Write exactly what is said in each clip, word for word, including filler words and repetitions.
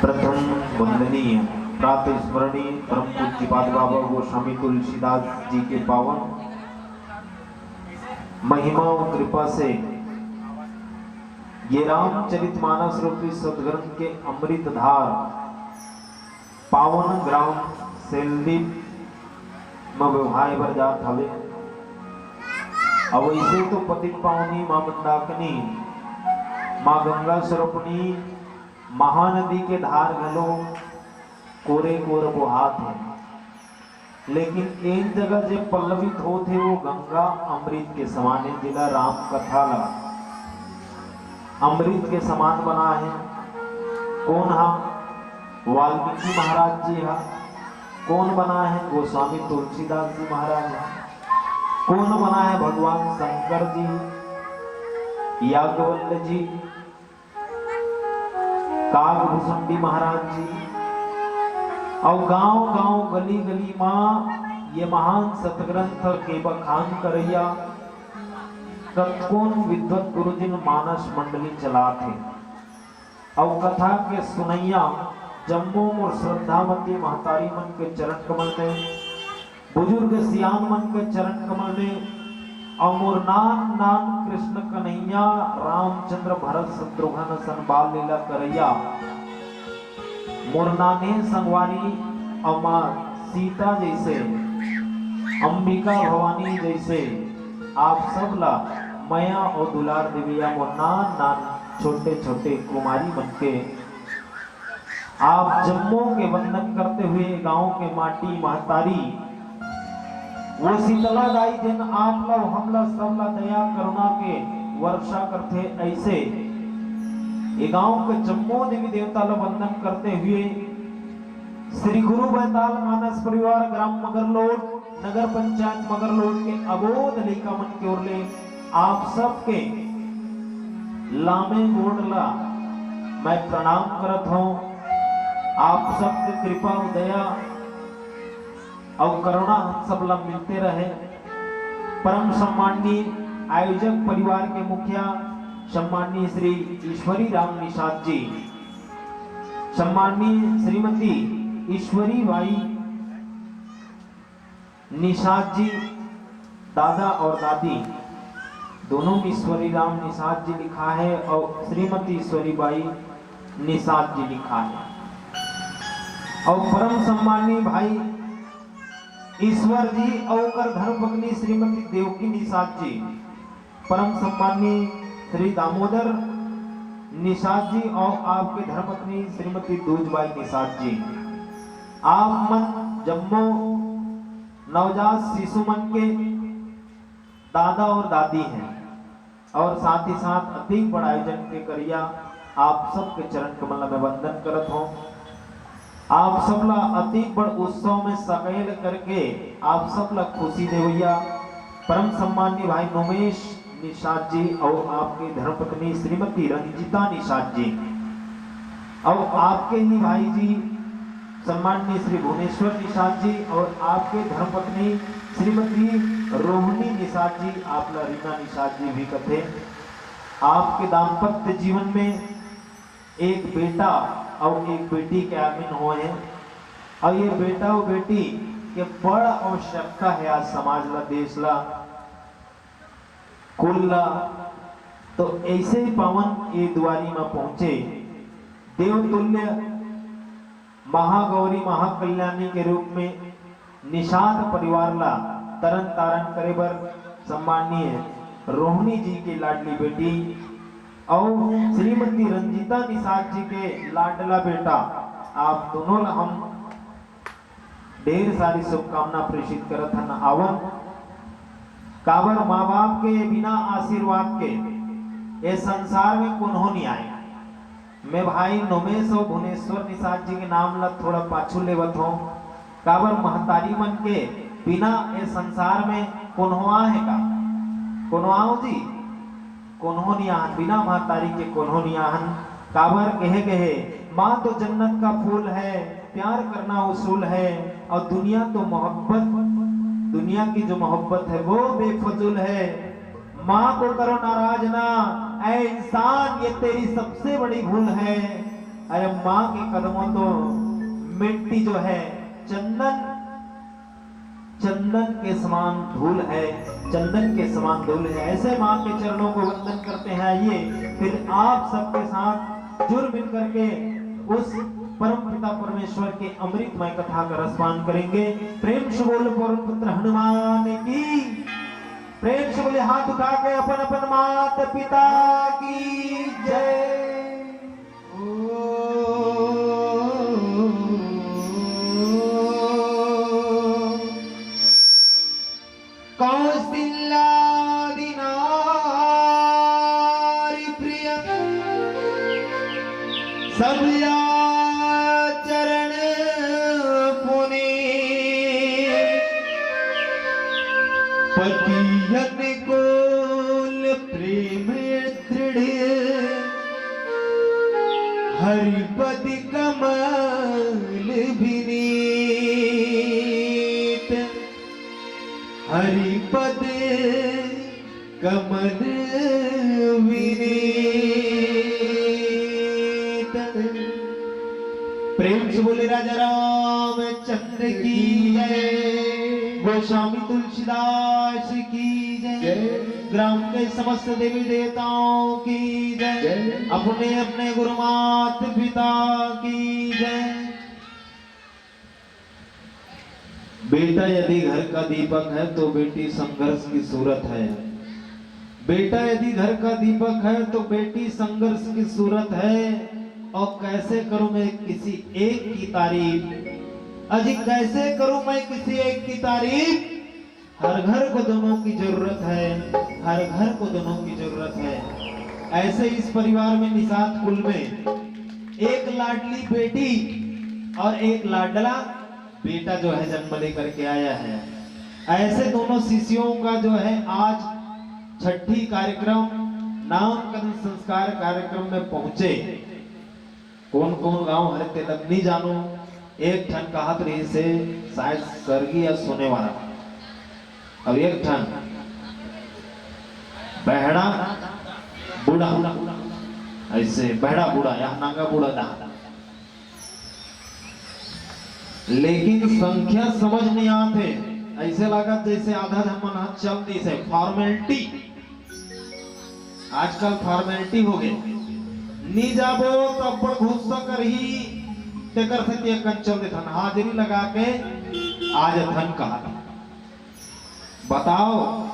प्रथम वंदनीय प्रातः स्मरणीय परम पूज्यपाद बाबा गोस्वामी तुलसीदास जी के पावन महिमा और कृपा से ये रामचरितमानस रूपी सदग्रंथ के अमृत धार पावन ग्राम सेलदीप म बहाए बर जात हवे। अउ वैसे तो पतित पावनी माँ मंदाकिनी, माँ गंगा स्वरूपनी, महानदी के धार घलो कोरे कोर बोहात हे, लेकिन एक जगह जे पल्लवित होत हे वो गंगा अमृत के समान हे, जेला राम कथा ला अमृत के समान बना हे। कोन हा? वाल्मीकि महाराज जी हा। कोन बना हे? गोस्वामी तुलसीदास जी महाराज हा। कोन बना हे? भगवान शंकर जी, याज्ञवल्क्य जी, काकभूषुंडी महाराज जी। अउ गांव-गांव, गली-गली मा ये महान सतग्रंथ के बखान करइया कतकोन विद्वत गुरुजिन मानस मंडली चलात हे। अउ कथा के सुनइया जम्मो मोर श्रद्धावती महतारी मन के चरण कमल में, बुजुर्ग सियान मन के चरण कमल में, अउ मोर नान नान कृष्ण कन्हैया, रामचंद्र, भरत, शत्रुघ्न सन बाल लीला करइया मोर नाने संगवारी अउ माँ सीता जैसे, अंबिका भवानी जैसे आप सब ला मया अउ दुलार देवइया मोर नान नान छोटे छोटे कुमारी मन के आप जम्मो के वंदन करते हुए गांव के माटी महतारी वो शीतला दाई जेन आप ला, हम ला, सब ला दया करुणा के वर्षा करथे, ऐसे ये गांव के जम्मो देवी देवता ला वंदन करते हुए श्री गुरु बैताल मानस परिवार ग्राम मगरलोड, नगर पंचायत मगरलोड के अबोध लइका मन के ओर ले आप सबके लामे गोड़ ला मैं प्रणाम करत हूँ। आप सबके कृपा अउ दया अउ करुणा हम सब ला मिलते रहे। परम सम्माननीय आयोजक परिवार के मुखिया सम्माननीय श्री ईश्वरी राम निषाद जी, सम्माननीय श्रीमती ईश्वरी बाई निषाद जी, दादा और दादी दोनों ईश्वरी राम निषाद जी लिखा है और श्रीमती ईश्वरी बाई निषाद जी लिखा है। और परम सम्माननीय भाई ईश्वर जी और ओकर धर्मपत्नी श्रीमती देवकी निषाद जी, परम सम्माननीय श्री दामोदर निषाद जी और आपके धर्मपत्नी श्रीमती दूजबाई निषाद जी, आप मन जम्मो नवजात शिशु मन के दादा और दादी हैं और साथ ही साथ अतिक बड़ आयोजन के करिया आप सबके चरण कमल में वंदन करत हूँ। आप सब ला अतिक बड़ उत्सव में सकेल करके आप सब ला खुशी देवैया परम सम्माननीय भाई नोमेश निषाद जी और आपके धर्मपत्नी श्रीमती रंजिता निषाद जी और आपके ही भाई जी सम्माननीय श्री भुवनेश्वर निषाद जी और आपके धर्मपत्नी श्रीमती रोहिणी निषाद जी, आप ला रीना निषाद जी भी कथे। आपके दाम्पत्य जीवन में एक बेटा और एक बेटी के आगमन होए हे और ये बेटा और बेटी के बड़ आवश्यकता है आज समाज ला, देश ला, कुल ला। तो ऐसे ही पावन ये दुआरी में पहुंचे देवतुल्य महागौरी महाकल्याणी के रूप में निषाद परिवार ला तरन तारन करे बर सम्माननीय रोहिणी जी के लाडली बेटी और श्रीमती रंजिता निषाद जी के लाडला बेटा, आप दोनों ला हम ढेर सारी शुभकामना प्रेषित करत हन। आवन, काबर माँ बाप के बिना आशीर्वाद के ये संसार में कोनो नहीं आए। मैं भाई नोमेश और भुवनेश्वर निषाद जी के नाम ला थोड़ा पाछू लेवत हूँ, काबर महतारी मन के बिना ये संसार में कोनो आहे का? कोनो आओ जी, कोनो नहीं आहन, बिना महतारी के कोनो नहीं आहन। काबर कहे गए, माँ तो जन्नत का फूल है, प्यार करना उसूल है, और दुनिया तो मोहब्बत, दुनिया की जो मोहब्बत है वो बेफजूल है। माँ को करो नाराज ना, ऐ इंसान, ये तेरी सबसे बड़ी भूल है। अरे माँ के कदमों तो मिट्टी जो है, चंदन, चंदन के समान धूल है, चंदन के समान धूल है। ऐसे माँ के चरणों को वंदन करते हैं। आइए, फिर आप सबके साथ जुड़ मिल करके उस परम पिता परमेश्वर के अमृतमय कथा का रसपान करेंगे। प्रेम से बोलो पवन पुत्र हनुमान की, प्रेम से बोले, हाथ उठा के अपन अपन माता पिता की जय। कौशिल्यादि नारी प्रिय, सब या चरण पुनीत। पति अनुकूल प्रेम दृढ़, हरि पद कमल विनीत। हरि पद कमल विनीत। प्रेम से बोले राजा रामचंद्र की जय, गोस्वामी तुलसीदास की जय, जय। ग्राम के समस्त देवी देवताओं की जय, जय। अपने अपने गुरु माता पिता की जय। बेटा यदि घर का दीपक है तो बेटी संघर्ष की सूरत है। बेटा यदि घर का दीपक है तो बेटी संघर्ष की सूरत है। और कैसे करूं मैं किसी एक की तारीफ, अजी कैसे करूं मैं किसी एक की तारीफ। हर घर को दोनों की जरूरत है, हर घर को दोनों की जरूरत है। ऐसे इस परिवार में, निषाद कुल में, एक लाडली बेटी और एक लाडला बेटा जो है जन्म लेकर के आया है। ऐसे दोनों शिष्यों का जो है आज छठी कार्यक्रम, नामकरण संस्कार कार्यक्रम में पहुंचे। कौन कौन गांव हरे तेला नी जानो। एक ठन कहत रहिस हे, शायद सरगी या सोने वाला, और एक ठन बहड़ा बूढ़ा, ऐसे बहड़ा बूढ़ा या नांगा बूढ़ा दा। लेकिन संख्या समझ नहीं आते, ऐसे लागत जैसे आधा झन मन हाथ चल दिस हे, formality। आजकल formality हो गए, नी जाबो तो अब्बड़ गुस्सा करही, तेकर सेती एक कन चल देथन, हाजिरी लगा के आ जथन कहा। बताओ,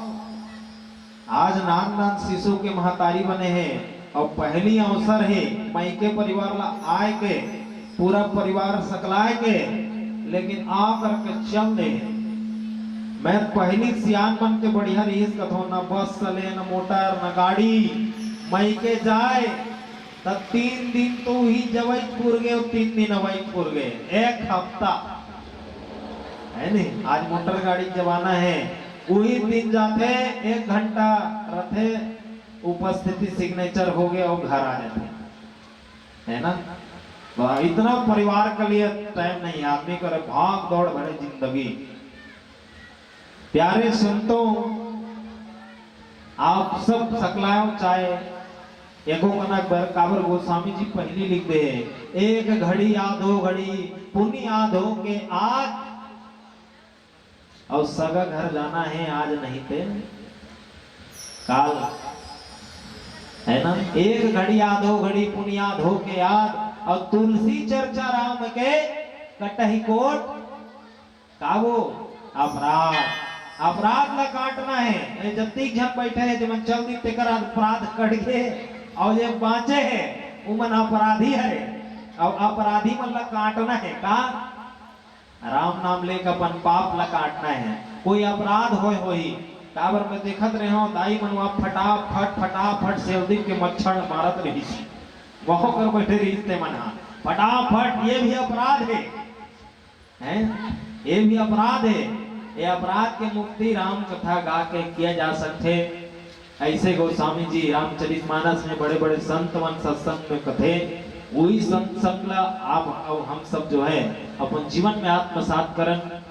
आज नान नान शिशु के महतारी बने हे और पहली अवसर हे मायके परिवार ला आए के, पूरा परिवार सकलाए के, लेकिन आ करके चल दे। मैं पहली सियान मन के बढ़िया रहीस कथो, न बस चले, न मोटर, न गाड़ी, मायके जाए त तीन दिन तो उही जवईपुर गे, तीन दिन अवईपुर गे, एक हफ्ता है नी। आज मोटर गाड़ी के जमाना है, उही दिन जाथे, एक घंटा रथे, उपस्थिति signature हो गया और घर आ जाथे, है ना। तो इतना परिवार के लिए time नहीं, आदमी करे भाग दौड़ भरे जिंदगी। प्यारे संतों, आप सब सकलायो चाहे एको कनक बर, काबर गोस्वामी जी पहली लिख दे, एक घड़ी आधो घड़ी पुनि आधो के आद, और सगा घर जाना है आज नहीं ते काल, है ना। एक घड़ी आधो घड़ी पुनि आधो के आद, और तुलसी चर्चा राम के कटही कोट का वो अपराध, अपराध ला काटना है। ए, जत्तीक झन बैठे हे, जेमन चल दी, तेकर अपराध कट गे, और जे बाँचे हे, उमन अपराधी हरे, और अपराधी मन ला काटना है। का? राम नाम लेके अपन पाप ला काटना है। कोई अपराध होए होही, काबर मैं देखत रहे हूँ, दाई मन वहाँ फटाफट, फटाफट सेवदीप के मच्छर मारत रहिस, वहाँ कर बैठे रहिस ते मन हा, फटाफट, ये भी अपराध है। हैं? ये भी अपराध है। ये अपराध के मुक्ति राम कथा गा के किया जा सकथे। ऐसे गोस्वामी जी रामचरितमानस में बड़े-बड़े संत मन सत्संग में कथे, वही संत संग ला आप और हम सब जो है अपन जीवन में आत्मसात करन।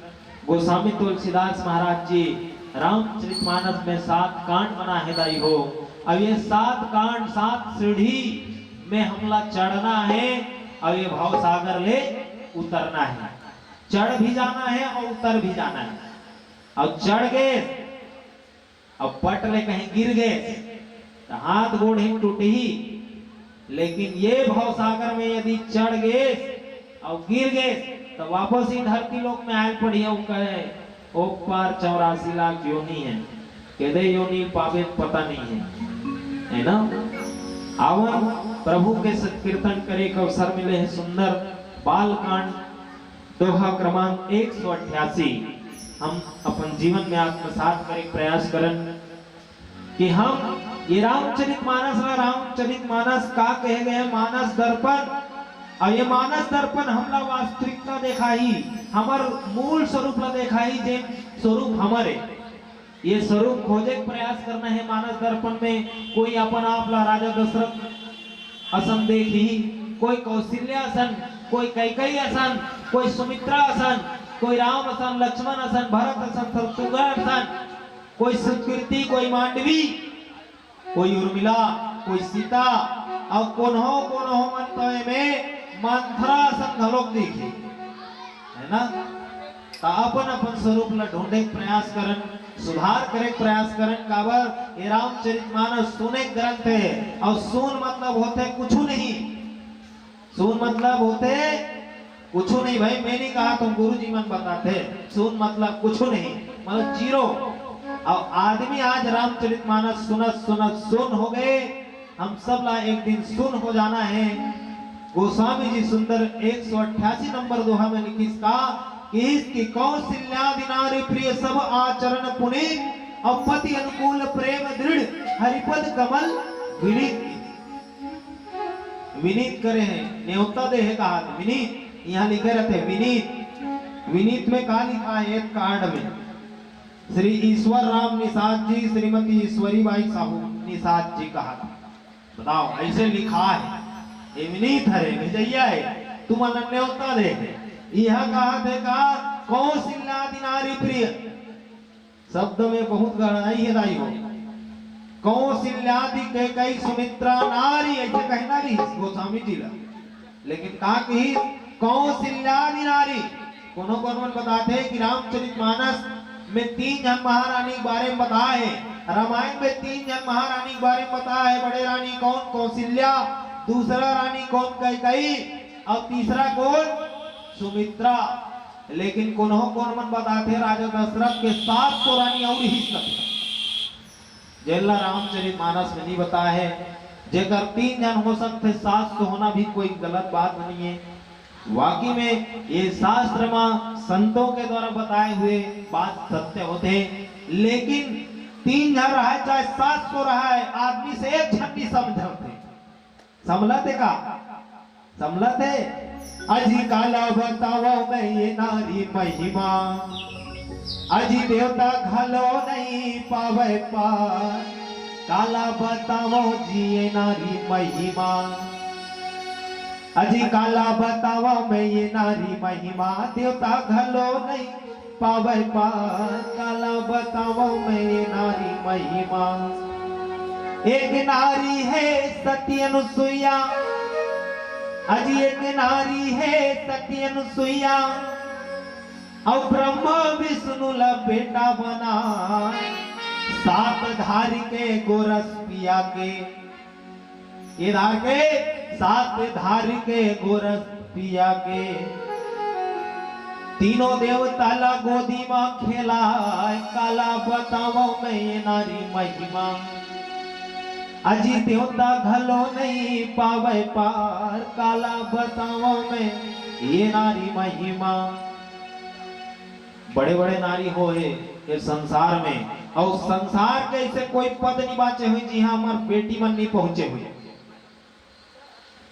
गोस्वामी तुलसीदास महाराज जी रामचरितमानस में सात कांड बना है दाई हो। अब ये सात कांड, सात सीढ़ी में हमला चढ़ना है। अउ ये भवसागर ले उतरना हे, चढ़ भी जाना हे अउ उतर भी जाना हे। अउ चढ़ गे अउ पट ले कहीं गिर गे त हाथ गोड़ ही टूटही, लेकिन ये भवसागर में यदि चढ़ गे अउ गिर गे त वापस ही धरती लोक में आयल पड़ही अउ कहे, "ओ पार चौरासी लाख योनि हे, केदे योनि पाबे पता नहीं हे," हे ना? आवन प्रभु के संकीर्तन करे के अवसर मिले हे। सुंदर बाल कांड, दोहा क्रमांक एक सौ अट्ठासी, हम अपन जीवन में आत्मसात करे के प्रयास करन कि हम ये रामचरित मानस ला, रामचरित मानस का कहे गए हे, मानस दर्पण, अउ ये मानस दर्पण हमला वास्तविकता देखाही, हमर मूल स्वरूप ला देखाही, जे स्वरूप हमर हे। ये स्वरूप खोजे के प्रयास करना हे मानस दर्पण में। कोई अपन आप ला राजा दशरथ असन देखही, कोई कौशल्या असन, कोई कैकेयी असन, कोई सुमित्रा असन, कोई राम असन, लक्ष्मण असन, भरत असन, शत्रुघ्न असन, कोई सुकृति, कोई मांडवी, कोई उर्मिला, कोई सीता, अउ कोनो कोनो मन तो एमे मंथरा असन घलोक दिखही, हे ना? त अपन अपन स्वरूप ला ढूंढे के प्रयास करन, सुधार करे के प्रयास करन। काबर ये रामचरित मानस सून एक ग्रंथ हे, अउ सून मतलब होथे कुछु नहीं। सून मतलब होथे कुछु नहीं भाई, मैं नहीं कहा, तुम गुरुजी मन बताथे। सून मतलब कुछु नहीं, मतलब जीरो। अउ आदमी आज रामचरित मानस सुनत सुनत सुन हो गए। हम सब ला एक दिन सुन हो जाना हे। गोस्वामी जी सुंदर एक सौ अट्ठासी नंबर दोहा में लिखिस का, किहिस कि कौशल्यादि नारी प्रिय सब आचरण पुनीत, अउ पति अनुकूल प्रेम दृढ़ हरिपद कमल विनीत। विनीत करे हे, नेवता दे हे कहा विनीत, यहाँ लिखे रहते विनीत। विनीत में का लिखा हे एक कार्ड में? श्री ईश्वर राम निषाद जी, श्रीमती ईश्वरी बाई साहू निषाद जी कहा। बताओ, ऐसे लिखा हे, ये विनीत हरे, भेजैया हे, तुमन ला नेवता दे हे। यहाँ कहा थे का, कौशल्यादि नारी प्रिय शब्द में बहुत गहराई हे दाई हो। कौशल्यादि कैकेयी सुमित्रा नारी, ऐसे कहना नहीं गोस्वामी जी ला। लेकिन का कही, कौशल्यादि नारी। कोनो कोनो मन बताथे कि रामचरित मानस में तीन झन महारानी के बारे में बताए हे, रामायण में तीन झन महारानी के बारे में बताए हे, बड़े रानी कौन, कौशल्या, दूसरा रानी कौन, कैकेयी, अउ तीसरा कौन, सुमित्रा। लेकिन कोनो कोनो मन बताथे राजा दशरथ के सात सौ रानी अउ ही सकथे। जेला रामचरित मानस में नहीं बताए हे, जेकर तीन झन हो सकथे, सास तो होना भी कोई गलत बात नहीं हे। वाकई में ये शास्त्र में संतों के द्वारा बताए हुए बात सत्य होथे, लेकिन तीन झन रहे चाहे सास तो रहे, आदमी से एक झन नहीं समझथे। समलत हे का? समलत हे? अजी काला बतावव मैं ये नारी महिमा, अजी देवता घलो नहीं पावे पार। काला बतावव जी ये नारी महिमा, अजी काला बतावव मैं ये नारी महिमा, देवता घलो नहीं पावे पार। काला बतावव मैं ये नारी महिमा। एक नारी हे सती अनुसुईया, अजी एक नारी हे सती अनुसुईया, अउ ब्रह्मा विष्णु ला बेटा बना, सात धारी के गोरस पिया के, ये धार के, सात धारी के गोरस पिया के, तीनों देवता ला गोदी म खेलाय। काला बतावव मैं ये नारी महिमा, अजी देवता घलो नहीं पावे पार। काला बतावव मैं ये नारी महिमा। बड़े-बड़े नारी होए हे संसार में, अउ संसार के ऐसे कोई पद नहीं बाचे होए जिहां हमर बेटी मन नहीं पहुंचे होए।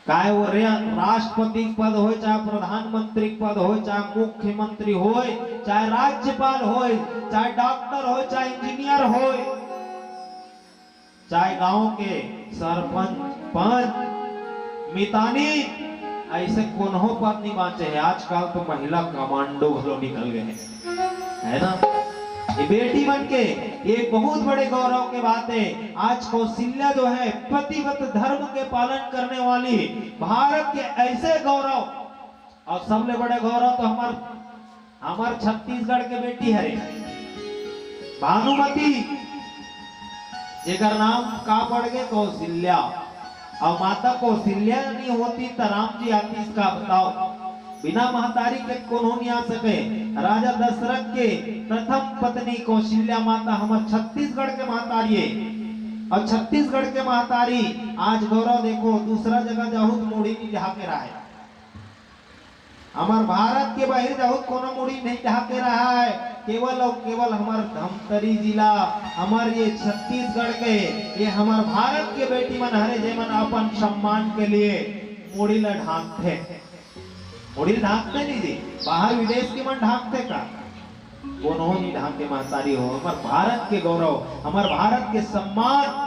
चाहे वो रे-, राष्ट्रपति के पद होए, चाहे प्रधानमंत्री के पद होए, चाहे मुख्यमंत्री होए, चाहे राज्यपाल होए, चाहे डॉक्टर होए, चाहे इंजीनियर होए, चाहे गांव के सरपंच, पंच, मितानी, ऐसे कोनो पद नहीं बाचे हे। आजकल तो महिला कमांडो घलो निकल गए हे, है ना? ये बेटी मन के एक बहुत बड़े गौरव के बात है। आज कौशल्या जो है पतिव्रत धर्म के पालन करने वाली, भारत के ऐसे गौरव और सबले बड़े गौरव तो हमर हमर छत्तीसगढ़ के बेटी हरे भानुमती, जेकर नाम का पड़ गे कौशल्या। और माता कौशल्या नहीं होती त राम जी आतीस का बताओ। बिना महतारी के कोनो नहीं आ सके। राजा दशरथ के प्रथम पत्नी कौशल्या माता हमर छत्तीसगढ़ के महतारी है। और छत्तीसगढ़ के महतारी आज गौरव देखो, दूसरा जगह जाहू त मुड़ी नहीं ढाके रहे। हमर भारत के बाहर जाहू त कोनो मुड़ी नहीं ढाके रहे। केवल और केवल हमर धमतरी जिला, हमर ये छत्तीसगढ़ के, ये हमर भारत के बेटी मन हरे, जेमन अपन सम्मान के लिए मुड़ी ला ढांकथे। मुड़ी ढांकथे नहीं जी, बाहर विदेश के मन ढांकथे का? कोनो नहीं ढांके महतारी हो। हमर भारत के गौरव, हमर भारत के सम्मान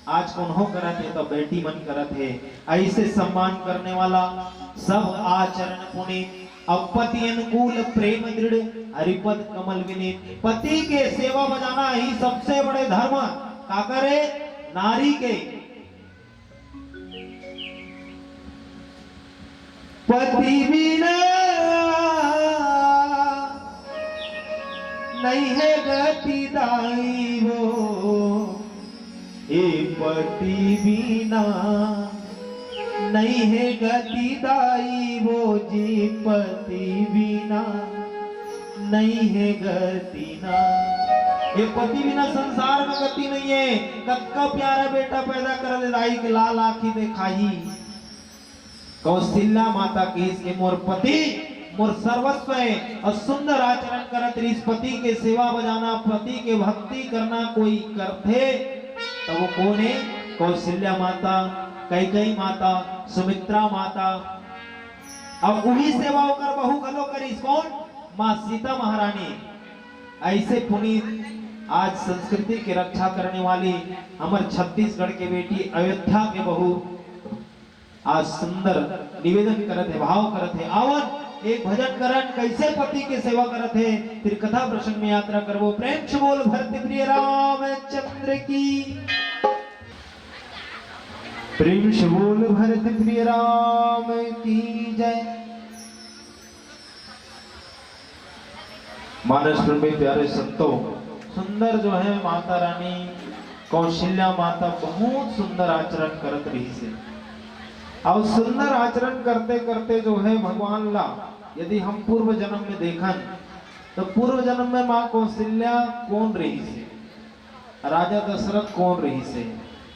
आज कोनो करत हे तो बेटी मन करत हे। ऐसे सम्मान करने वाला सब आचरण पुनीत, अब पति अनुकूल प्रेम दृढ़, हरिपद कमल विनीत। पति के सेवा बजाना ही सबसे बड़े धर्म। का करे? नारी के पति बिना नहीं है गति दाई वो, ए पति बिना नहीं है गति दाई वो, जी पति बिना नहीं है गति ना। ये पति बिना संसार में गति नहीं है। कतका प्यारा बेटा पैदा कर दे दाई के लाल आँखी देखाही। कौशल्या माता कहिस कि मोर पति मोर सर्वस्व है और सुंदर आचरण करत रहिस। पति के सेवा बजाना, पति के भक्ति करना कोई करथे तो वो कोन है? कौशल्या माता, कैकई माता, सुमित्रा माता। अब उही सेवा ओकर बहू घलो करिस। कोन? माँ सीता महारानी। ऐसे पुनीत आज संस्कृति के रक्षा करने वाली हमर छत्तीसगढ़ के बेटी अयोध्या के बहू आज सुंदर निवेदन करत हे, भाव करत हे। आवन एक भजन करन, कैसे पति के सेवा करत हे, फिर कथा प्रसंग में यात्रा करबो। प्रेम से बोल भरत प्रिय रामचंद्र की, प्रेम से बोल भरत प्रिय राम की जय। मानस प्रेमी प्यारे संतों, सुंदर जो है माता रानी कौशल्या माता बहुत सुंदर आचरण करत रहिस हे। और सुंदर आचरण करते करते जो है भगवान ला यदि हम पूर्व जन्म में देखन तो पूर्व जन्म में माँ कौशल्या कोन रहिस हे? राजा दशरथ कोन रहिस हे?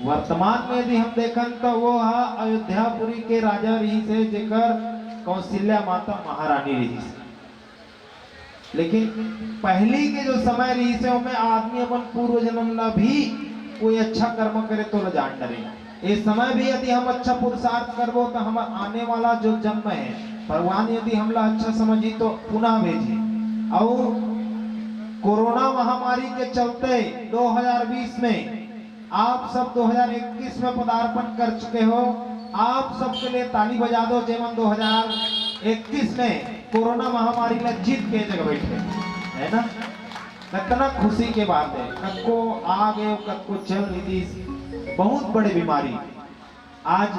वर्तमान में यदि हम देखन तो वो ह अयोध्यापुरी के राजा रहिस हे, जेकर कौशल्या माता महारानी रहिस हे। लेकिन पहली के जो समय रहिस हे, ओमे आदमी अपन पूर्व जन्म ला भी कोई अच्छा कर्म करे तो ला जान डरे। ये समय भी यदि हम अच्छा पुरुषार्थ करबो तो हमर आने वाला जो जन्म है, भगवान यदि हमला अच्छा समझी तो पुनः भेजी। और कोरोना महामारी के चलते दो हज़ार बीस में आप सब दो हज़ार इक्कीस में पदार्पण कर चुके हो। आप सबके लिए ताली बजा दो, जेमन दो हज़ार इक्कीस में कोरोना महामारी ला जीत के जगह बैठे, है ना? कितना खुशी के बात है। कतको आ गए, कतको चल रही, बहुत बड़े बीमारी। आज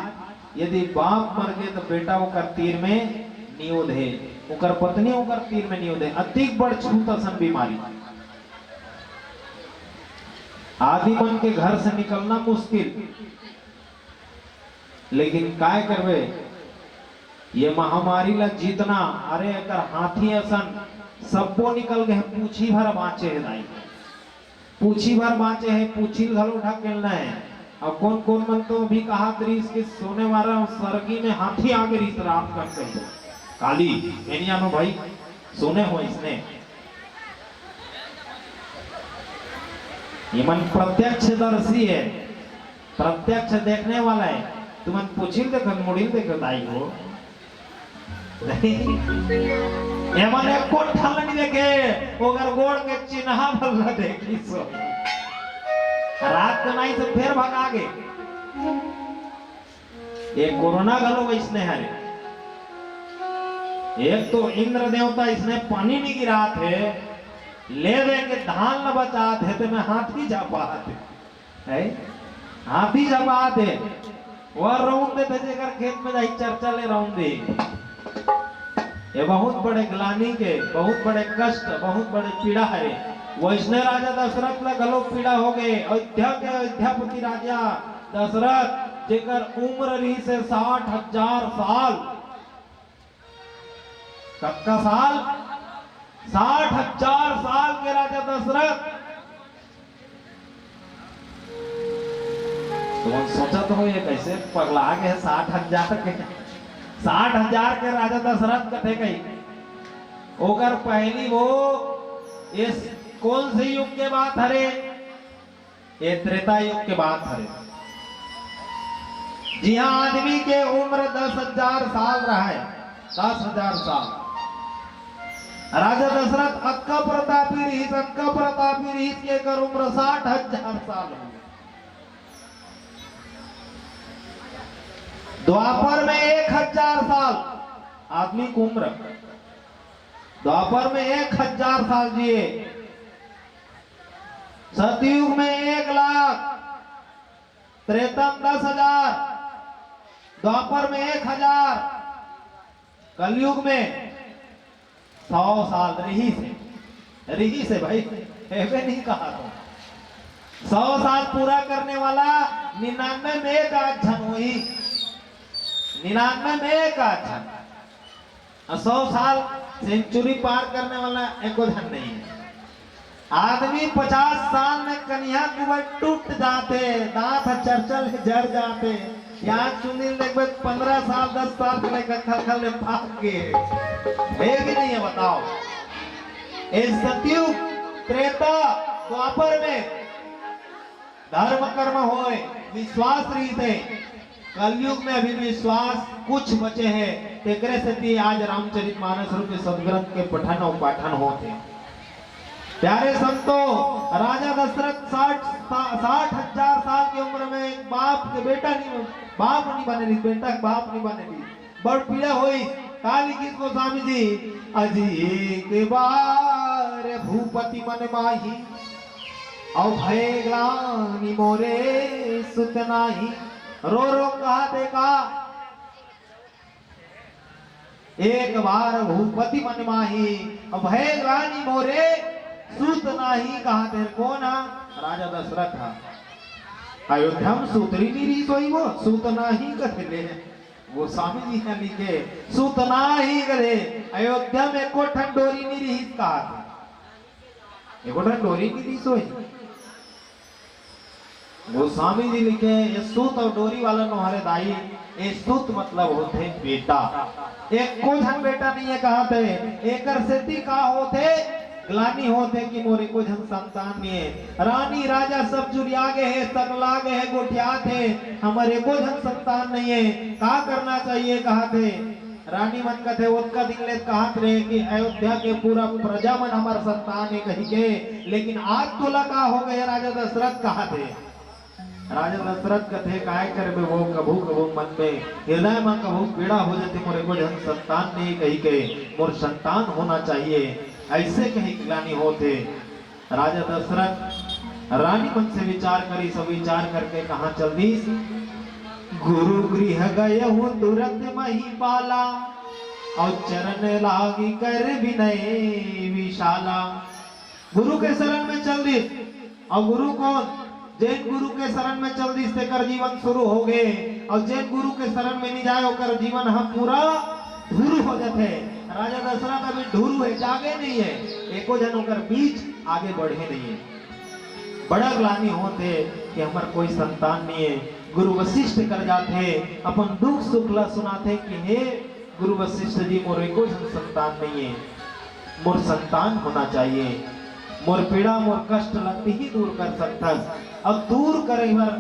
यदि बाप मर गए तो बेटा ओकर तीर में नियोद है, ओकर पत्नी ओकर तीर में नियोद है। अतिक बड़ छूत असन बीमारी। आदमी मन के घर से निकलना मुश्किल, लेकिन काय करबे, ये महामारी ला जीतना। अरे एकर हाथी असन सब्बो निकल गए, पूछी भर बाँचे हे दाई, पूछी भर बाँचे हे, पूछी ल घलो ढकेलना है। अब कोन कोन मन तो अभी कहा रिहिस कि सोने वाला सरगी में हाथी आगे रिहिस रात कन कही काली एनिया नो भाई सोने हो इसने। ये मन प्रत्यक्षदर्शी है, प्रत्यक्ष देखने वाला है। तुमन पूछिल देखो, मुड़िल देखो दाई हो। ये मन एको ठन नहीं देखे, ओकर गोड़ के चिन्हा भल्ला देखी सो। रात को नहीं से फिर भगा गे। ये कोरोना घलो वैसने हरे। एक तो इंद्र देवता इसने पानी नहीं गिरात हे, ले दे के धान ल बचात हे, ते में हाथी झपात हे। हैं? हाथी झपात हे। वो रौंद देथे, जेकर खेत में जाही, चरचा ले रौंद दे। ये बहुत बड़े ग्लानि के, बहुत बड़े कष्ट, बहुत बड़े पीड़ा हे। वइसने राजा दशरथ ला घलो पीड़ा हो गे। अयोध्या के अयोध्यापति राजा दशरथ, जेकर उम्र रहिस हे साठ हजार साल। कतका साल? साठ हजार साल के राजा दशरथ। तुमन सोचत हो, ये कइसे पगला गे हे? साठ हजार के, साठ हजार के राजा दशरथ कथे कही। ओकर पहिली वो, ये कोन से युग के बात हरे? ये त्रेता युग के बात हरे, जिहां आदमी के उम्र दस हजार साल रहय, दस हजार साल। राजा दशरथ अतका प्रतापी रहिस, अतका प्रतापी रहिस कि एकर उम्र साठ हजार साल हो गे। द्वापर में एक हजार साल आदमी के उम्र, द्वापर में एक हजार साल जिए, सतयुग में एक लाख, त्रेता में दस हजार, द्वापर में एक हजार, कलयुग में सौ साल रहिस हे, रहिस हे भाई, एबे नहीं कहा तो। सौ साल पूरा करने वाला निन्यानवे में एक आध झन होही, निन्यानवे में एक आध झन। अउ सौ साल सेंचुरी पार करने वाला एको झन नहीं हे। आदमी पचास साल में कनिहा कुबर टूट जाथे, दांत ह चरचर ले जर जाथे। या चुनिल देखबे, पंद्रह साल, दस साल के लइका खलखल ले पाक गे हे। हे कि नहीं हे, बताओ? ए सतयुग, त्रेता, द्वापर में धर्म कर्म होय, विश्वास रहिथे। कलयुग में अभी विश्वास कुछ बचे हे, तेकरे सेती आज रामचरितमानस रूपी सदग्रंथ के पठन अउ पाठन होत हे। प्यारे संतो, राजा दशरथ साठ, सा-, साठ हजार साल के उम्र में एक बाप के बेटा नहीं, बाप नहीं बने रहिस, बेटा के बाप नहीं बने रहिस। बड़ पीड़ा होइस। का लिखिस गोस्वामी जी? अजी एक बार भूपति मन माही, अउ भय ग्लानि मोरे सुत नाही। रो रो कहा देखा, एक बार भूपति मन माही, अउ भय ग्लानि मोरे सुत नाही। कहा तेर कोन हा? राजा दशरथ हा। अयोध्या में सुतरी नहीं रही सोई वो, सुत नाही कथे ले। गोस्वामी जी ह लिखे, सुत नाही कथे, अयोध्या में एको ठन डोरी नहीं रहिस कहा थे। एको ठन डोरी नहीं रहिस होही। गोस्वामी जी लिखे, ये सुत अउ डोरी वाला नोहरे दाई, ये सुत मतलब होथे बेटा। एको झन बेटा नहीं हे कहा थे, एकर सेती का होथे? ग्लानि होथे कि मोर एको झन संतान नहीं हे। रानी राजा सब जुरिया गे हे, सगला गे हे, गोठियात हे, हमर एको झन संतान नहीं हे, का करना चाहिए कहा थे। रानी मन कथे, ओतका दिन ले कहत रहे कि अयोध्या के पूरा प्रजा मन हमर संतान हे कही के, लेकिन आज तोला का हो गे राजा दशरथ कहा थे। राजा दशरथ कथे, काय करबे वो, कभू कभू मन में, हृदय में कभू पीड़ा हो जाथे, मोर एको झन संतान नहीं कही के, मोर संतान होना चाहिए, अइसे कही ग्लानि होथे। राजा दशरथ रानी मन से विचार करिस, सब विचार करके कहाँ चल दिस? गुरु गृह गयहु तुरत महिपाला, अउ चरण लागी कर विनय विशाला। गुरु के शरण में चल दिस। अउ गुरु कोन? जेन गुरु के शरण में चल दिस, तेकर जीवन शुरू हो गे। अउ जेन गुरु के शरण में नहीं जाए, ओकर जीवन ह पूरा ढुरु हो जाथे। राजा दशरथ अभी ढुरु हे, जागे नहीं हे, एको झन ओकर बीच आगे बढ़े नहीं हे। बड़ा ग्लानि होत हे कि हमर कोई संतान नहीं हे। गुरु वशिष्ठ कर जाथे, अपन दुख सुख ला सुनाथे कि हे गुरु वशिष्ठ जी, मोर एको झन संतान नहीं हे, मोर संतान होना चाहिए। मोर पीड़ा, मोर कष्ट ला तिही दूर कर सकथस। अब दूर करे बर,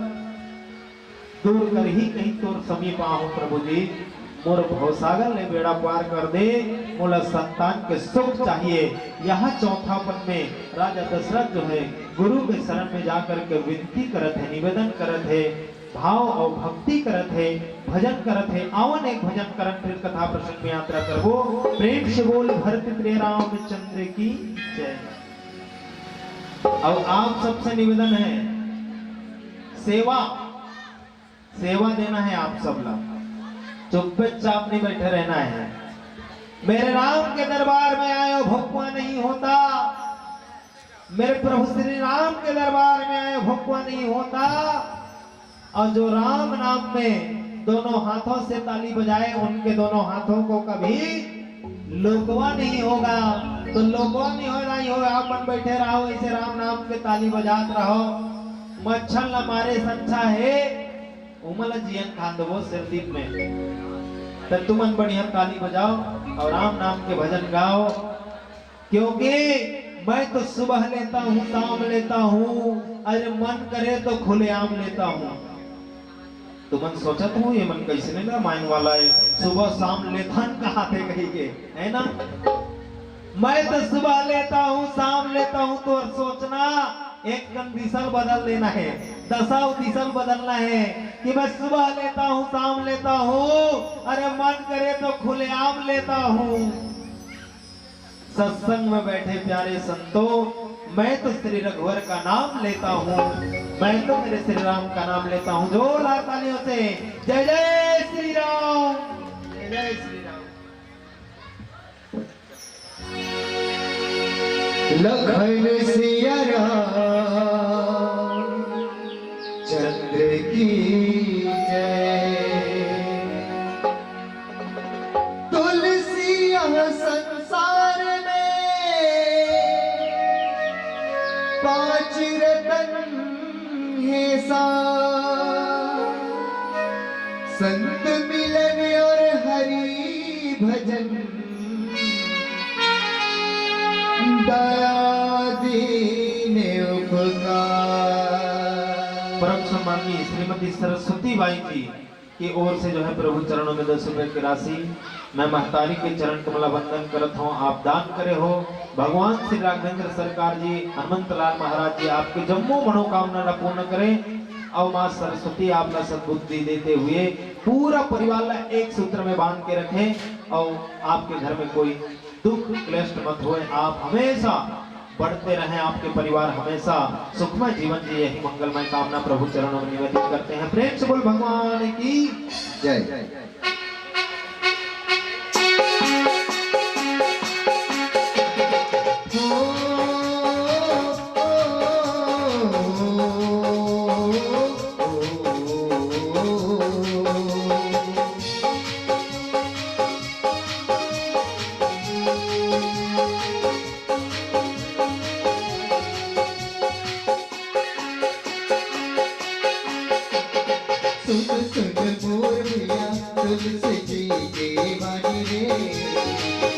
दूर करही कहीं तोर समीप आहूं प्रभु जी, मोर भवसागर ले बेड़ा पार कर दे, मोला संतान के सुख चाहिए। यहाँ चौथापन में राजा दशरथ जो है, गुरु के शरण में जाकर के विनती करत हे, निवेदन करत हे, भाव अउ भक्ति करत हे, भजन करत हे। आवन एक भजन करन, फिर कथा प्रसंग में यात्रा करबो। प्रेम से बोल भरत प्रिय रामचंद्र की जय। अउ आप सबसे निवेदन है, सेवा, सेवा देना है आप सब ला, चुप्पे चाप नहीं बैठे रहना है। मेरे राम के दरबार में आयो भोकवा नहीं होता, मेरे प्रभु श्री राम के दरबार में आयो भोकवा नहीं होता। और जो राम नाम में दोनों हाथों से ताली बजाए, उनके दोनों हाथों को कभी लोकवा नहीं होगा। तो लोकवा नहीं हो, नहीं हो, आप मन बैठे रहो, ऐसे राम नाम के ताली बजात रहो। मच्छर ला मारे से अच्छा है, उमन ला जियन खान देबो सिरदीप में। तो तुमन बढ़िया ताली बजाओ और राम नाम के भजन गाओ, क्योंकि मैं तो सुबह लेता हूँ, शाम लेता हूँ, अरे मन करे तो खुलेआम लेता हूँ। तुमन सोचत हो, ये मन कैसे नहीं रामायण वाला है, सुबह शाम लेथन कहा थे कही के, है ना? मैं तो सुबह लेता हूँ, शाम लेता हूँ, तो और सोचना, एक कंडीशन बदल देना है, दशा और दिशा बदलना है कि मैं सुबह लेता हूँ, शाम लेता हूँ, अरे मन करे तो खुलेआम लेता हूँ। सत्संग में बैठे प्यारे संतों, मैं तो श्री रघुवर का नाम लेता हूँ, मैं तो मेरे श्री राम का नाम लेता हूँ। जोरदार तालियों से जय जय श्री राम, जय जय श्री राम। लखन सिया राम चंद्र की जय। तुलसी यह संसार में पांच रतन है सा, संत मिलन और हरि भजन, दया दीन उपकार। परम सम्माननीय श्रीमती सरस्वती बाई जी की ओर से जो है प्रभु चरणों में दस रुपए की राशि, मैं महतारी के चरण कमला वंदन करत हूँ, आप दान करे हो। भगवान श्री राघवेंद्र सरकार जी, हनुमंत लाल महाराज जी आपके जम्मो मनोकामना ला पूर्ण करें और माँ सरस्वती आप ला सद्बुद्धि देते हुए पूरा परिवार ला एक सूत्र में बांध के रखें और आपके घर में कोई दुख क्लेश मत होए, आप हमेशा बढ़ते रहें, आपके परिवार हमेशा सुखमय जीवन जिए, यही मंगलमय कामना प्रभु चरणों में निवेदित करते हैं। प्रेम से बोल भगवान की जय। सुन सुन मोर भैया तुलसी जी के बानी रे,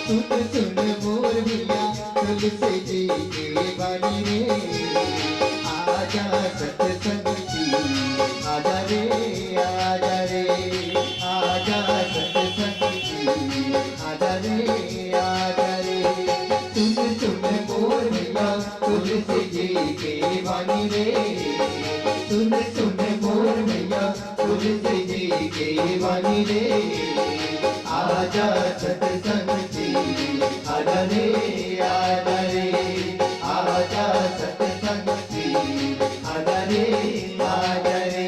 सुन सुन मोर भैया तुलसी जी के बानी रे। आजा सत्संग जी, आजा रे, आजा रे, आजा सत्संग जी, आजा रे, आजा रे। सुन सुन मोर भैया तुलसी जी के बानी रे, सुन सुन मोर भैया तुलसी जी के बानी रे। आजा सत्संग जी, आजा रे, आजा रे, आजा सत्संग जी, आजा रे, आजा रे।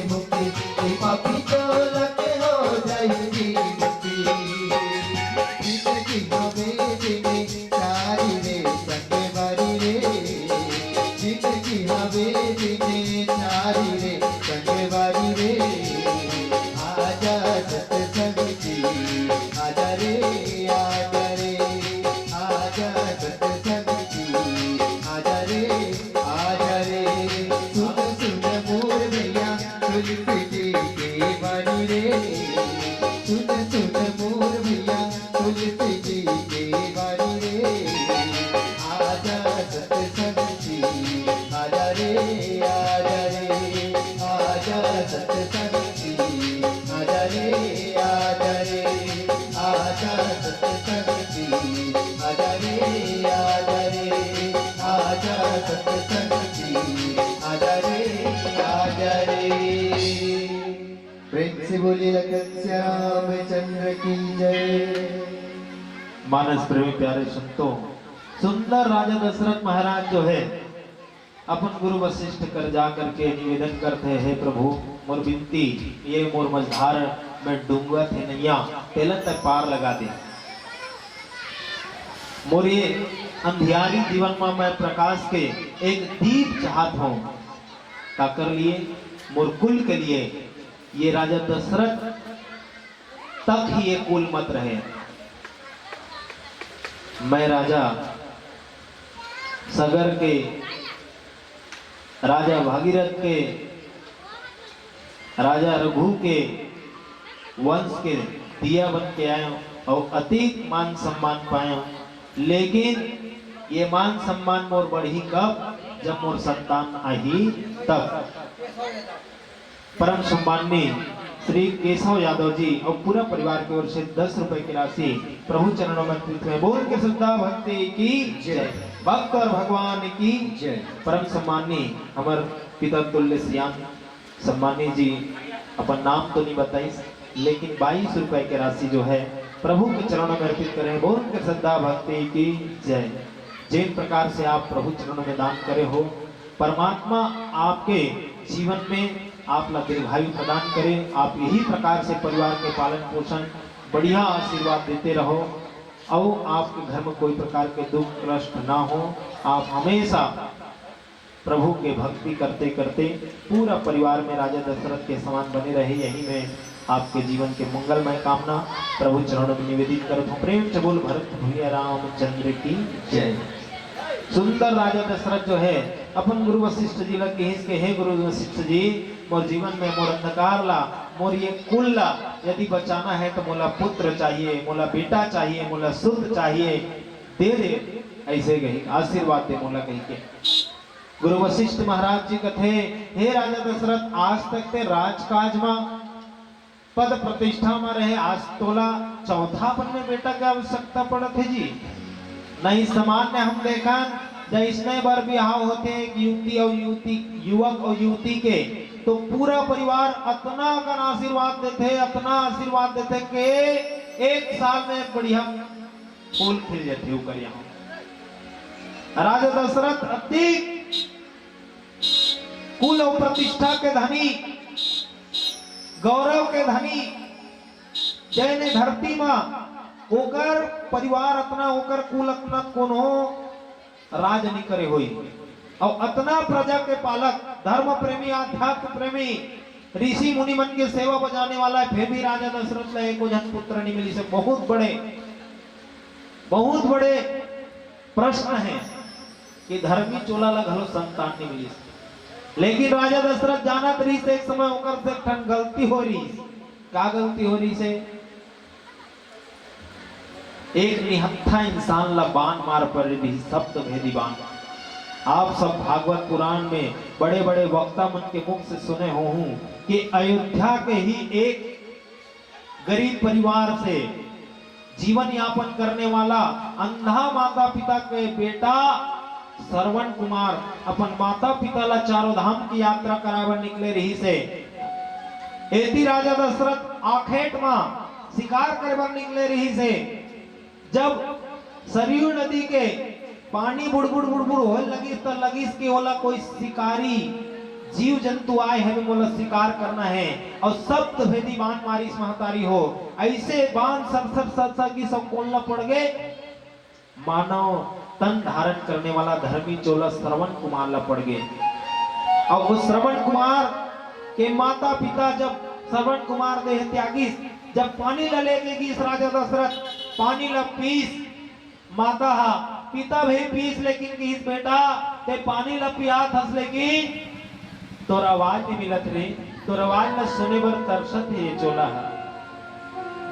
मुक्ति, ए पापी चोला के हो जाई जी मुक्ति। जिनगी हवे जिने चारी रे संगवारी रे, जिनगी हवे जिने चारी रे संगवारी रे। आजा सत्संग जी, आजा रे, आजा रे, आजा सत्संग जी, आजा रे, आजा रे। सुन सुन मोर भैया तुलसी जी के बानी रे, सुन सुन मोर भैया तुलसी जी के बानी रे। आजा सत्संग जी, आजा रे, आजा रे, आजा सत्संग जी, आजा रे, आजा रे, आजा सत्संग जी, आजा रे, आजा रे, आजा सत्संग जी, आजा रे, आजा रे। प्रेम से बोलिए लखन श्याम चंद्र की जय। मानस प्रेमी प्यारे संतों, सुंदर राजा दशरथ महाराज जो है अपन गुरु वशिष्ठ कर जा करके निवेदन करते, हे प्रभु, मोर बिनती, ये मोर मझधार में डूंगत हे नैया, तेला तैं पार लगा दे। मोर ये अंधियारी जीवन में मैं प्रकाश के एक दीप चाहत हूँ। काकर लिए? मोर कुल के लिए। ये राजा दशरथ तक ही ये कुल मत रहे। मैं राजा सगर के, राजा भागीरथ के, राजा रघु के वंश के दिया बन के आयो और अतीक मान सम्मान पायो, लेकिन ये मान सम्मान मोर बढ़ी कब, जब मोर संतान आही तब। परम सम्माननीय श्री केशव यादव जी और पूरा परिवार की ओर से दस रुपए की राशि प्रभु चरणों में अर्पित है। बोल के श्रद्धा भक्ति की जय। भक्त और भगवान की जय। परम सम्माननीय हमर पिता तुल्य सियान सम्माननीय जी अपन नाम तो नहीं बताइस, लेकिन बाईस रुपए की राशि जो है प्रभु के चरणों में अर्पित करें। बोल के श्रद्धा भक्ति की जय। जिन प्रकार से आप प्रभु चरणों में दान करे हो, परमात्मा आपके जीवन में आप ला दीर्घायु प्रदान करे। आप यही प्रकार से परिवार के पालन पोषण, बढ़िया आशीर्वाद देते रहो और आपके घर में कोई प्रकार के दुख कष्ट ना हो। आप हमेशा प्रभु के भक्ति करते करते पूरा परिवार में राजा दशरथ के समान बने रहे। यही में आपके जीवन के मंगलमय कामना। प्रभु चरणों में निवेदित करत हूँ, प्रेम से बोल भरत भैया रामचंद्र की जय। सुंदर राजा दशरथ जो है अपन गुरु वशिष्ठ जी ला कहिस के, हे गुरु वशिष्ठ जी, मोर जीवन में मोर अंधकार ला, मोर ये कुल ला यदि बचाना है तो मोला पुत्र चाहिए, मोला बेटा चाहिए, मोला सुत चाहिए, दे दे, ऐसे कही आशीर्वाद दे मोला कही के। गुरु वशिष्ठ महाराज जी कथे, हे राजा दशरथ, आज तक ते राजकाज मा पद प्रतिष्ठा मा रहे, आज तोला चौथापन में बेटा के आवश्यकता पड़त हे जी। नहीं सामान्य हम देखन, जैसने बर बिहाव होथे एक युवती और युवती, युवक और युवती के, तो पूरा परिवार अतना अकन आशीर्वाद देथे, अतना आशीर्वाद देथे के एक साल में बढ़िया फूल खिल जथे ओकर यहाँ। राजा दशरथ अति कुल अउ प्रतिष्ठा के धनी, गौरव के धनी, जैने धरती मा ओकर परिवार अतना, ओकर कुल अतना कोनो राज नइ करे होई। अउ अतना प्रजा के पालक, धर्म प्रेमी, अध्यात्म प्रेमी, ऋषि मुनि मन के सेवा बजाने वाला हे, फिर भी राजा दशरथ ला एको झन पुत्र नइ मिलिस हे। बहुत बड़े, बहुत बड़े प्रश्न हे कि धर्मी चोला ला घलो संतान नइ मिलिस। लेकिन राजा दशरथ जानत रहिस, एक समय ओकर से एक ठन गलती हो रहिस। का गलती हो रहिस हे? एक निहत्था इंसान ला बाण मार पड़े रहिस, सप्त भेदी बाण। आप सब भागवत पुराण में बड़े-बड़े वक्ता मन के मुख से सुने होहू कि अयोध्या के ही एक गरीब परिवार से जीवन यापन करने वाला अंधा माता पिता के बेटा श्रवण कुमार अपन माता पिता ला चारों धाम की यात्रा कराए बर निकले रहिस हे। एती राजा दशरथ आखेट मा शिकार करे बर निकले रहिस हे। जब सरयू नदी के पानी बुड़बुड़ बुड़बुड़ होए लगिस, त लगिस कि ओला कोई शिकारी जीव जंतु आए हवे, मोला शिकार करना हे। अउ शब्द भेदी बाण मारिस महतारी हो। अइसे बाण सर सर सर सर गिस अउ कोन ला पड़ गे? मानव तन धारण करने वाला धर्मी चोला श्रवण कुमार ला पड़ गे। अउ वो श्रवण कुमार के माता पिता जब श्रवण कुमार देह त्यागिस, जब पानी ला लेके गिस राजा दशरथ, पानी ला पीस, माता हा, पिता भी पीस, लेकिन किहिस, "बेटा, ते पानी ला पियात हस, लेकिन तोर आवाज नहीं मिलत रे, तोर आवाज ला सुने बर तरसत हे ये चोला हा।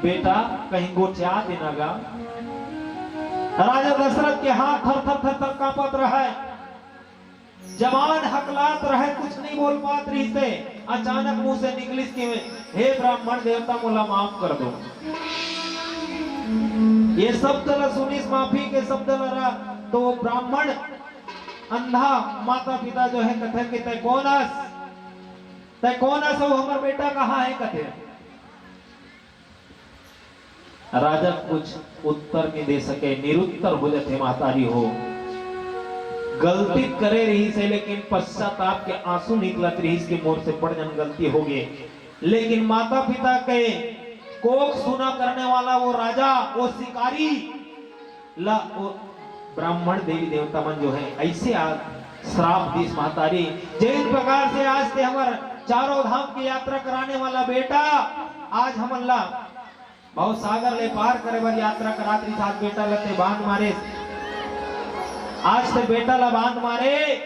बेटा, कहीं गोठिया देना गा।" राजा दशरथ के हाथ थर थर थर थर कांपत रहय, जबान हकलात रहय, कुछ नहीं बोल पात रहिस हे। अचानक मुंह से निकलिस कि, "हे ब्राह्मण देवता, मोला माफ कर दो।" ये शब्द ला सुनिस, माफी के शब्द ला रा-, तो वो ब्राह्मण अंधा माता पिता जो है कथे कि, "तै कोन अस? तै कोन अस? अउ हमर बेटा कहाँ हे?" कथे। राजा कुछ उत्तर नहीं दे सके, निरुत्तर हो जाथे महतारी हो। गलती करे रहिस हे, लेकिन पश्चाताप के आंसू निकलत रहिस कि मोर से बड़ जन गलती हो गे। लेकिन माता पिता के कोख सूना करने वाला वो राजा, वो शिकारी ला, वो ब्राह्मण देवी देवता मन जो है, ऐसे आज श्राप दिस महतारी। जिन प्रकार से आज ते हमर चारों धाम की यात्रा कराने वाला बेटा, आज हमन ला भव सागर ले पार करे बर यात्रा करात रिहिस, आज बेटा ला ते बांध मारे, आज ते बेटा ला बांध मारे।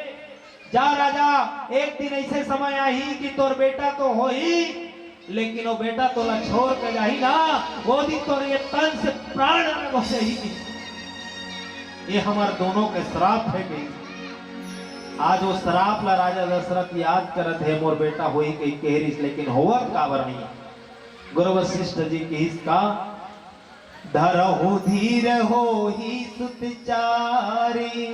जा राजा, एक दिन ऐसे समय आही कि तोर बेटा तो होही, लेकिन वो बेटा तोला छोड़ के जाही ना, वो दिन तोर ये तन से प्राण अलग हो जाही। ये हमर दोनों के श्राप हे कि आज वो श्राप ला राजा दशरथ याद करत हे, मोर बेटा होही कही कह रिहिस, लेकिन होवत काबर नहीं। गुरु वशिष्ठ जी किहिस का, "धरहु धीर होही सुत चारी,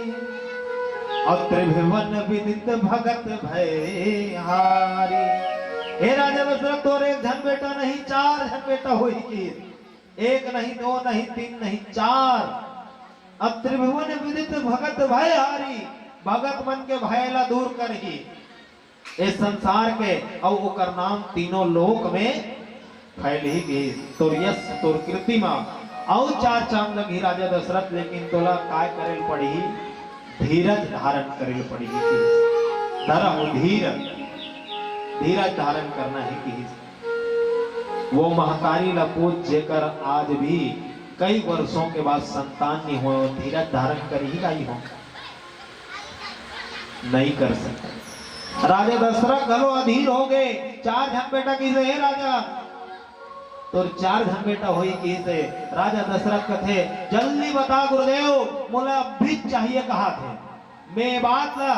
अउ त्रिभुवन विदित भगत भय हारी।" हे राजा दशरथ, तोर एक झन बेटा नहीं, चार झन बेटा होही कि एक नहीं, दो नहीं, तीन नहीं, चार। अउ त्रिभुवन विदित भगत भय हारी, भगत मन के भय ला दूर करही। ए संसार के, अउ ओकर नाम तीनों लोक में फैलही गिस। तोर यश, तोर कीर्ति मा अउ चार चांद लगही राजा दशरथ, लेकिन तोला काय करे ल पड़ही? धीरज धारण करे ल पड़ही गिस। धरहु धीर, धीरज धारण करना हे गिस। वो महतारी ला पूछ, जेकर आज भी कई वर्षों के बाद संतान नहीं हो, धीरज धारण करही नहीं हो? नहीं कर सकता। राजा दशरथ घलो अधीर हो गए। चार झन बेटा किसे, "हे राजा, तोर चार झन बेटा होही किसे।" राजा दशरथ कथे, "जल्दी बता गुरुदेव, मोला अभी चाहिए," कहा थे। मैं बात ला,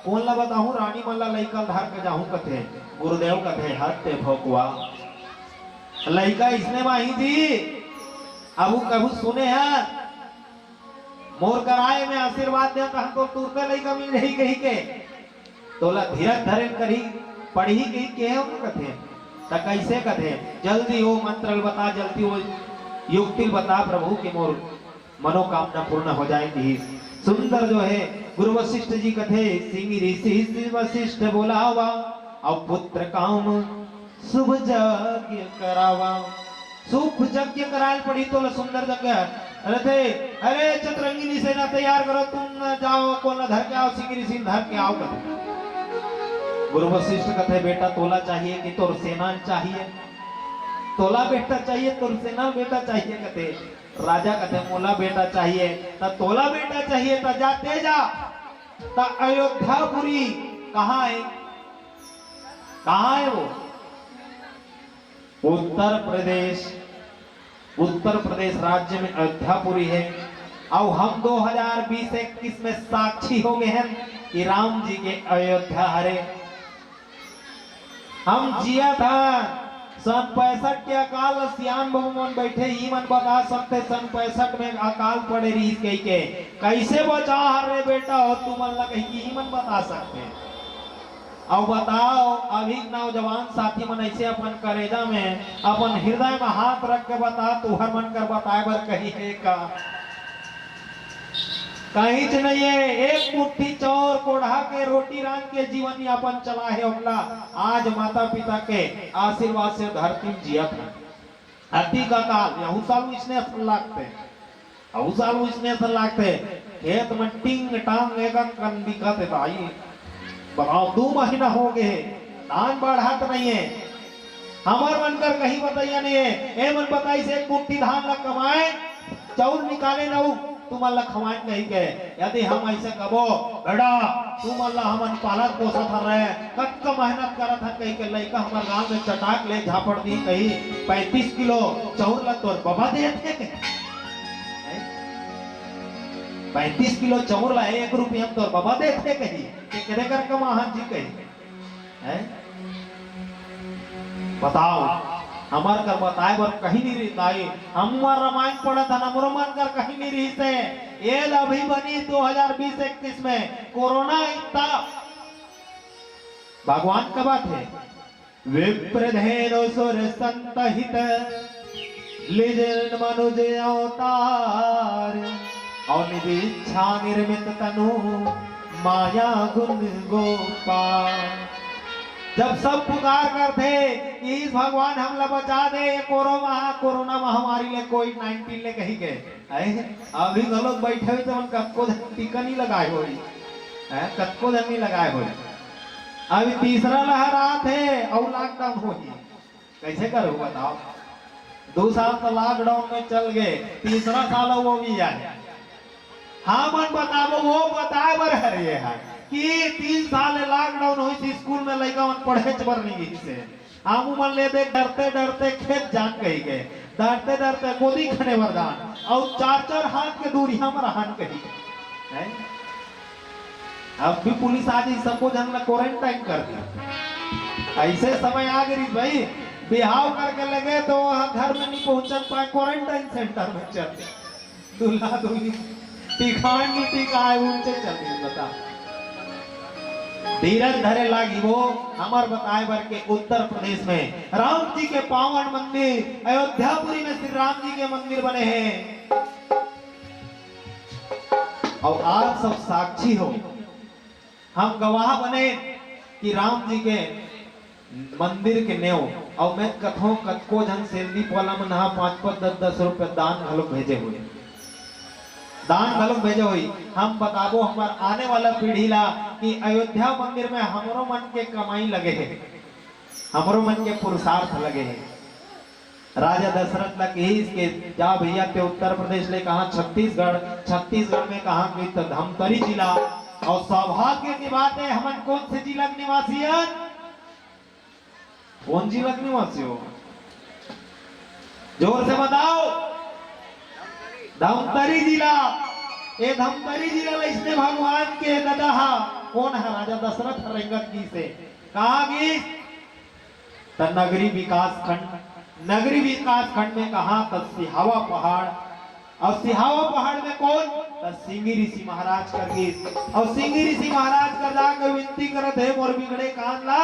कोन ला बताहूं, रानी मन ला लइका धर के जाहूं कथे। गुरुदेव कथे, "हत्ते भोकवा, लइका इसने माही जी, अब वो कभू सुने हैं?" मोर कराए में आशीर्वाद दे, तहन तो तुरते लइका मिल जाही कही के। तोला धीरज धरे करी, पढ़ी कही के हम कथे। त कैसे कथे? जल्दी वो मंत्र ल बता, जल्दी वो युक्ति ल बता प्रभु के मोर मनोकामना पूर्ण हो जाए कही। सुंदर जो है गुरु वशिष्ठ जी कथे, सिंह ऋषि वशिष्ठ बोलावा, अब पुत्र काम शुभ यज्ञ करावा। शुभ यज्ञ करायल पड़ी तोला सुंदर यज्ञ। अरे थे, "अरे चतुरंगिनी सेना तैयार करो, तुम न जाओ, कोन ला धर के आओ, सिंह ऋषि ल धर के आओ," कथे। गुरु वशिष्ठ कथे, "बेटा तोला चाहिए कि तोर सेना चाहिए? तोला बेटा चाहिए, तोर सेना बेटा चाहिए?" कथे। राजा कथे, "मोला बेटा चाहिए।" "त तोला बेटा चाहिए त जा, ते जा। त अयोध्यापुरी कहाँ है? कहाँ है वो?" उत्तर प्रदेश, उत्तर प्रदेश राज्य में अयोध्यापुरी है। अउ हम दो हज़ार बीस इक्कीस में साक्षी हो गए हैं कि राम जी के अयोध्या हरे। हम जिया था सन पैंसठ के अकाल, सियान बाबू मन बैठे, ई मन बता सकते सन पैंसठ में अकाल पड़े रहिस कही के। कैसे बचा हर रे बेटा हो तुमन ला कही के ई मन बता सकते। अउ बताओ, अभी नौजवान साथी मन ऐसे अपन करेजा में, अपन हृदय में हाथ रख के बता, तुहर मन कर बताए बर कही हे का? कहींच नहीं है। एक मुट्ठी चाउर कोढ़ा के रोटी रांध के जीवन यापन चला है ओमला। आज माता पिता के आशीर्वाद से धरती में जियत है। अति का काल, यहू साल इसने असन लागथे, अहू साल इसने असन लागथे। खेत में टिंग टांग एक कन दिखत है भाई। बताओ, दू महीना हो गए, धान बढ़त नहीं है। हमर मन कर कहीं बतैया नहीं है। ए मन बताई से एक मुट्ठी धान ला कमाए, चाउर निकाले न उ, तुमन ला खवाए कही के। यदि हम ऐसे कबो, "बेटा, तुमन ला हमन पालत पोसत हन रहे, कतका मेहनत करत हन," कही के लइका हमर गांव में चटाक ले झापड़ दी कही, "पैंतीस किलो चाउर ला तोर बबा देथे के।" हैं? "पैंतीस किलो चाउर ला एक रुपया में तोर बबा देथे," कही, "के करे कर कमाहन जी," कही। हैं? बताओ, हमर कर बताए बर कहीं नहीं रहिस दाई। हमर रामायण पढ़त हन, हमरो मन कर कहीं नहीं रहिस हे। ये ल अभी बनी दो हज़ार बीस इकतीस में, कोरोना इतना। भगवान का बात है, विप्रधेनु सुर संतहित, लीजिन मनुज अवतार, और निज इच्छा निर्मित तनु माया गुण गोपाल। जब सब पुकार करथे कि इस भगवान हमला बचा दे ये कोरो महा-, कोरोना महामारी ले, कोविड नाइनटीन ले कही के, हैं? अभी घलोक बैठे हुए तो मन कतको झन टीका नहीं लगाए होही, हैं? कतको झन नहीं लगाए होही। अभी तीसरा लहर आत हे और लॉकडाउन होही। कैसे करो बताओ? दो साल तो लॉकडाउन में चल गए, तीसरा साल वो भी आए। हमन बताबो, वो बताए बर हर ये है कि तीन साल लॉकडाउन होइस, स्कूल में लइका मन पढ़े बर नहीं गिस हे। हमू मन ले देख डरते डरते खेत जान कही गए, डरते डरते गोदी खने बर जान, और चार चार हाथ के दूरी हम रहन कही गए। हैं? अब भी पुलिस आ जाई, सबो झन ला क्वारंटाइन कर दी। ऐसे समय आ गई भाई, बिहाव करके लगे तो वहाँ घर में नहीं पहुंचन पाए, क्वारंटाइन सेंटर में चल दे। दूल्हा दुल्हन टिकान नहीं टिकाए, उनसे चल दे। बता, धीरज धरे लागी वो। हमर बताए बर के उत्तर प्रदेश में राम जी के पावन मंदिर अयोध्यापुरी में श्री राम जी के मंदिर बने हैं। और आप सब साक्षी हो, हम गवाह बने कि राम जी के मंदिर के नेव, और मैं कथों कतको झन सेलदीप वाला मन हा पाँच पाँच दस दस रुपया दान घलोक भेजे हुए, दान घलोक भेजे हुई। हम बताबो हमर आने वाला पीढ़ी ला कि अयोध्या मंदिर में हमरो मन के कमाई लगे है, हमरो मन के पुरुषार्थ लगे है। राजा दशरथ ला कहिस के जा भैया, ते उत्तर प्रदेश ले कहाँ छत्तीसगढ़, छत्तीसगढ़ में कहाँ की तो धमतरी जिला। और सौभाग्य की बात है, हमन कौन से जिला के निवासी हन? कौन जिला के निवासी हो? जोर से बताओ। धमतरी जिला। ये धमतरी जिला ला इसने भगवान के ददा हा, कौन है? राजा दशरथ रेंगत की से कहा कि त नगरी विकास खंड, नगरी विकास खंड में कहा त सिहावा पहाड़, और सिहावा पहाड़ में कौन? त सिंगी ऋषि महाराज कर गिस। और सिंगी ऋषि महाराज कर जाके विनती करत हे, मोर बिगड़े काम ला,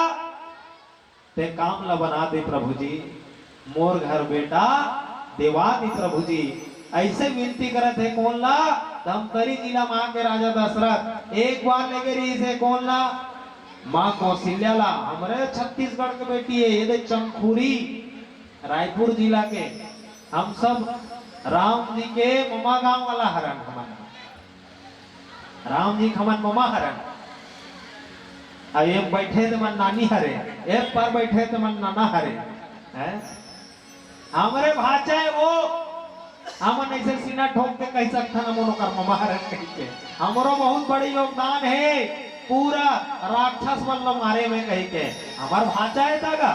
ते काम ला बना दे प्रभु जी, मोर घर बेटा देवा दे प्रभु जी। ऐसे विनती करत हे कौन ला? धमतरी जिला माँ के राजा दशरथ एक बार लेके रहिस हे कौन ला? माँ कौशल्या ला। हमरे छत्तीसगढ़ के बेटी है, ये दे चंदखुरी, रायपुर जिला के। हम सब राम जी के ममा गांव वाला हरन हमन। राम जी के हमन ममा हरन। अब ये बैठे ते मन नानी हरे, एक पर बैठे ते मन नाना हरे, हैं? हमरे भांचा है वो, हमन ऐसे सीना ठोक के कह सकथन, हमन ओकर ममा हरन कह के। हमरो बहुत बड़े योगदान है, पूरा राक्षस मन ल मारे में कह के। हमर भांचा है दादा।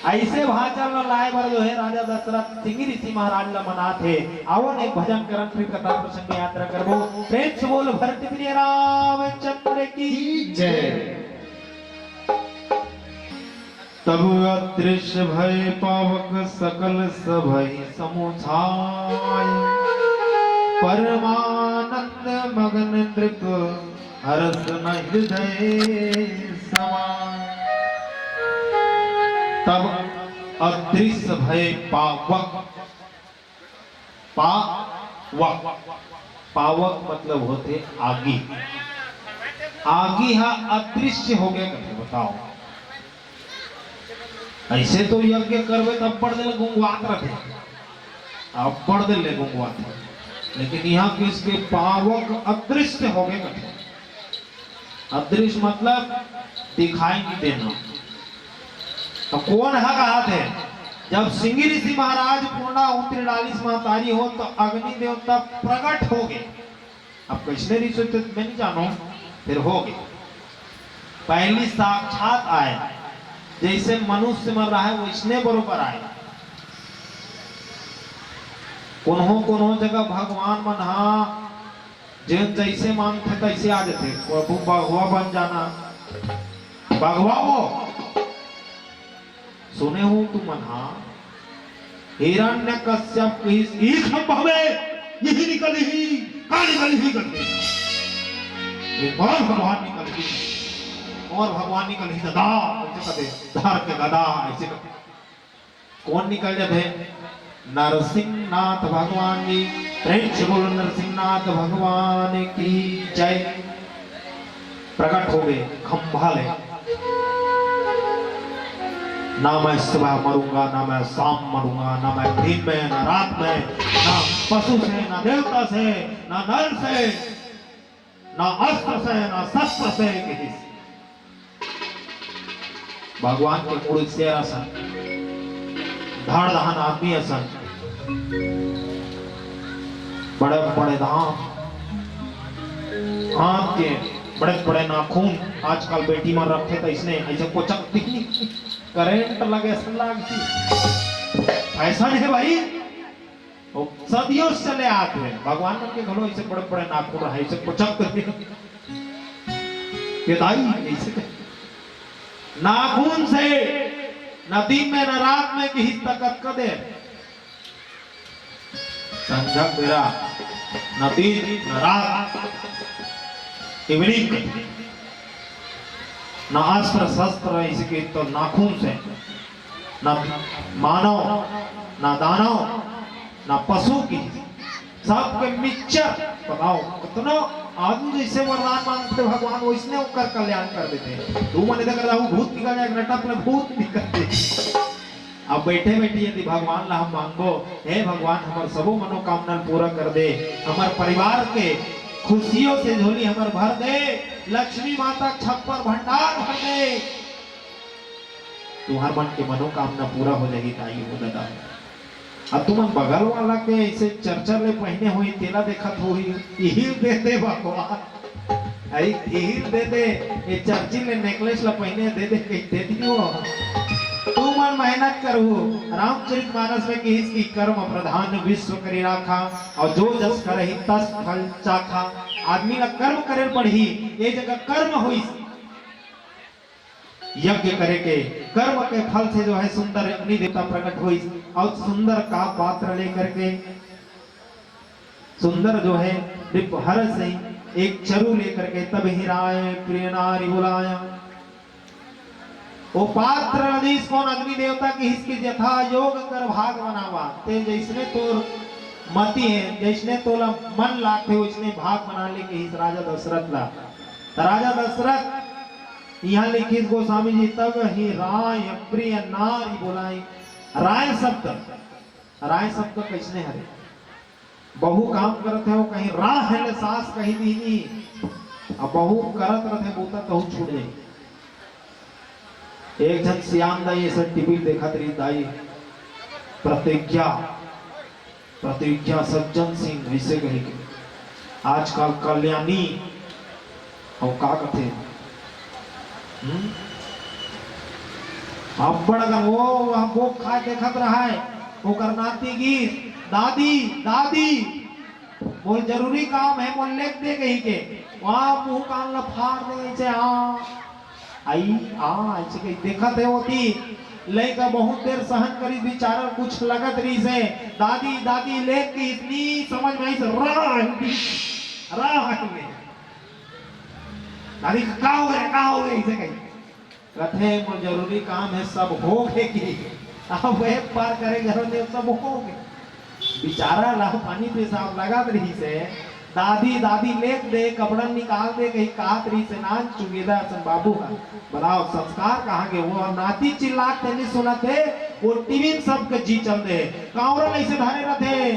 ऐसे भांचा ल लाए बर जो है राजा दशरथ सिंह ऋषि महाराज ल मनात हे। आवो न एक भजन करन, फिर कथा प्रसंग में यात्रा करबो। प्रेम से बोल भरत प्रिय रामचंद्र की जय। तब अदृश्य भय पावक सकल सभय समुझाय। परमानंद मगन नृप हरष न हृदय समाय। तब अदृश्य भय पावक, पावक, पावक मतलब होथे आगी। आगी हा अदृश्य हो गया कथे, बताओ। ऐसे तो यज्ञ करबे त अब्बड़ दिन ले गुंगवात रथे, अब्बड़ दिन ले गुंगवात रथे, लेकिन यहाँ किसके पावक अदृश्य हो गए कथे। अदृश्य मतलब दिखाई नहीं देना। तो कौन हा कहा थे, जब सिंगी ऋषि महाराज पूर्णाहुति डालिस महतारी हो तो अग्नि देवता प्रकट हो गए। अब कैसने ऋषि थे मैं नहीं जानों, फिर हो गए। पहली साक्षात आए, जैसे मनुष्य मन रहे वैसने बरोबर आए। कोनो कोनो जगह भगवान मन हा जेन जैसे मांगथे तैसे आ जाथे। प्रभु बघवा बन जाना, बघवा वो सुने हो तुमन हा, हिरण्यकश्यप कहिस, "ईख हम बहबे, इही निकलही, का निकलही करके। ये मोर भगवान निकलही, मोर भगवान निकलही दादा," ऐसे कथे, धर के गदा, ऐसे कथे। कौन निकल जाथे? नरसिंहनाथ भगवान जी। प्रेम से बोलो, नरसिंहनाथ भगवान की जय। प्रकट हो गए खंभा ले। ना मैं सुबह मरूंगा, ना मैं शाम मरूंगा, ना मैं दिन में, ना रात में, ना पशु से, ना देवता से, ना नर से, ना अस्त्र से, ना शस्त्र से, कहिस। भगवान के मूड़ शेर असन, धड़ दहन आदमी असन, बड़े बड़े दांत, हाथ के बड़े बड़े नाखून। आजकल बेटी मन रखथे त इसने ऐसे कोचक दिखी, करंट लगे असन लागती। फैशन है भाई, वो सदियों से चले आते हैं। भगवान मन के घलो ऐसे बड़े बड़े नाखून रहे, ऐसे कोचक दिखी। ये दाई ऐसे कर-, नाखून से न दिन में न रात में किहिस त कतका देर। संझा बेरा न दिन न रात, evening, न अस्त्र शस्त्र, इसके तो नाखून से, न मानव, न दानव, न पशु की, सबके मिक्सचर। बताओ, कितना आदमी जैसे वरदान मांगते भगवान, वैसने ओकर कल्याण कर देथे। तू मन इधर कर जाहू, भूत निकल जाए, नटक में भूत निकल जाए। अब बैठे बैठे यदि भगवान ला हम मांगबो, "हे भगवान, हमर सबो मनोकामना ल पूरा कर दे, हमर परिवार के खुशियों से झोली हमर भर दे, लक्ष्मी माता छप्पर भंडार भर दे," तुहर मन के मनोकामना पूरा हो जाही, दाई हो दादा। अब तुमन बगल वाला के ऐसे चरचर ले पहिने होही, तेला देखत होही, इही दे दे भगवान, आई इही दे दे, ये चर्चिल ले नेकलेस ला पहिने दे दे, कही दे दियो। तुमन मेहनत करहू। रामचरित मानस में किहिस कि कर्म प्रधान विश्व करी राखा, और जो जस करही तस फल चाखा। आदमी ला कर्म करे पड़ही, ये जगह कर्म होइस। यज्ञ करे के कर्म के फल से जो है सुंदर अग्नि देवता प्रकट होइस और सुंदर का पात्र लेकर के, सुंदर जो है नृप हर से एक चरु लेकर के तब ही राय प्रिय नारी बुलाया। वो पात्र अदीस कौन अग्नि देवता किहिस कि जथा योग कर भाग बनावा, ते जैसने तोर मति है, जैसने तोला मन लागथे, वैसने भाग बना ले किहिस राजा दशरथ ला। त राजा दशरथ इहाँ लिखिस गोस्वामी जी, "तब ही राय प्रिय नारी बोलाई।" राय शब्द, राय शब्द कैसने हरे? बहु काम करत हे, वो कहीं राह ले सास कही दीनी, अब बहु करत रथे, बूता कहूँ छूट जाई। एक झन सियान दाई ऐसे टीवी देखत रही, दाई, प्रतिज्ञा, प्रतिज्ञा सज्जन सिंह ऐसे कही के। आजकल कल्याणी, अउ का कथे? हम्म? अब्बड़ अकन वो, वह बोक खाए देखत रहाय, ओकर नाती गीस, "दादी, दादी, मोर जरूरी काम है, मोर लेख दे," कही के। वहाँ मुंह कान ला फाड़ दे, ऐसे, "आ, आई, आ," ऐसे कही देखत है। ओती लइका बहुत देर सहन करी, बेचारा कुछ लगत रही से, "दादी, दादी," लेख के इतनी समझ में आई से, "राह, राह।" दादी, "का हो गया, का हो गया?" इसे कही। कथे, "मोर जरूरी काम है, सब हो गे कि?" अब एक बार करे घरों ने, सब हो गे। बेचारा ला पानी पेशाब लगत रही से, दादी, दादी लेग दे, कपड़ा निकाल दे, कहीं काहत रहिस हे, नान चुगेदा असन बाबू ह। बताओ, संस्कार कहाँ गे? वो नाती चिल्लात हे, नहीं सुनत हे, वो टीवी में सबके जी चल दे। कांवरा ल अइसे धरे रथे,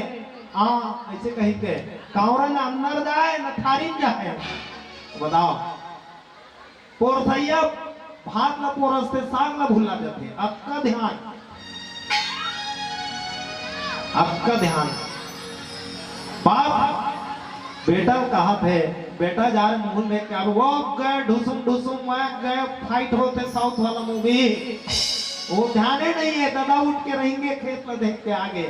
हाँ, अइसे कही के, कांवरा न अंदर जाए, न थारी में जाए। बताओ, पोरसइया भात ल पोरसथे, साग ल भुला जाथे। अतका ध्यान, अतका ध्यान। बाप बेटा ल कहत हे, "बेटा जा रे मुँह देख के आबे।" वो गए ढुसुम ढुसुम, मैं गए, फाइट होथे साउथ वाला मूवी, वो ध्याने नहीं है। दादा उठ के रहेंगे खेत में देख के आगे।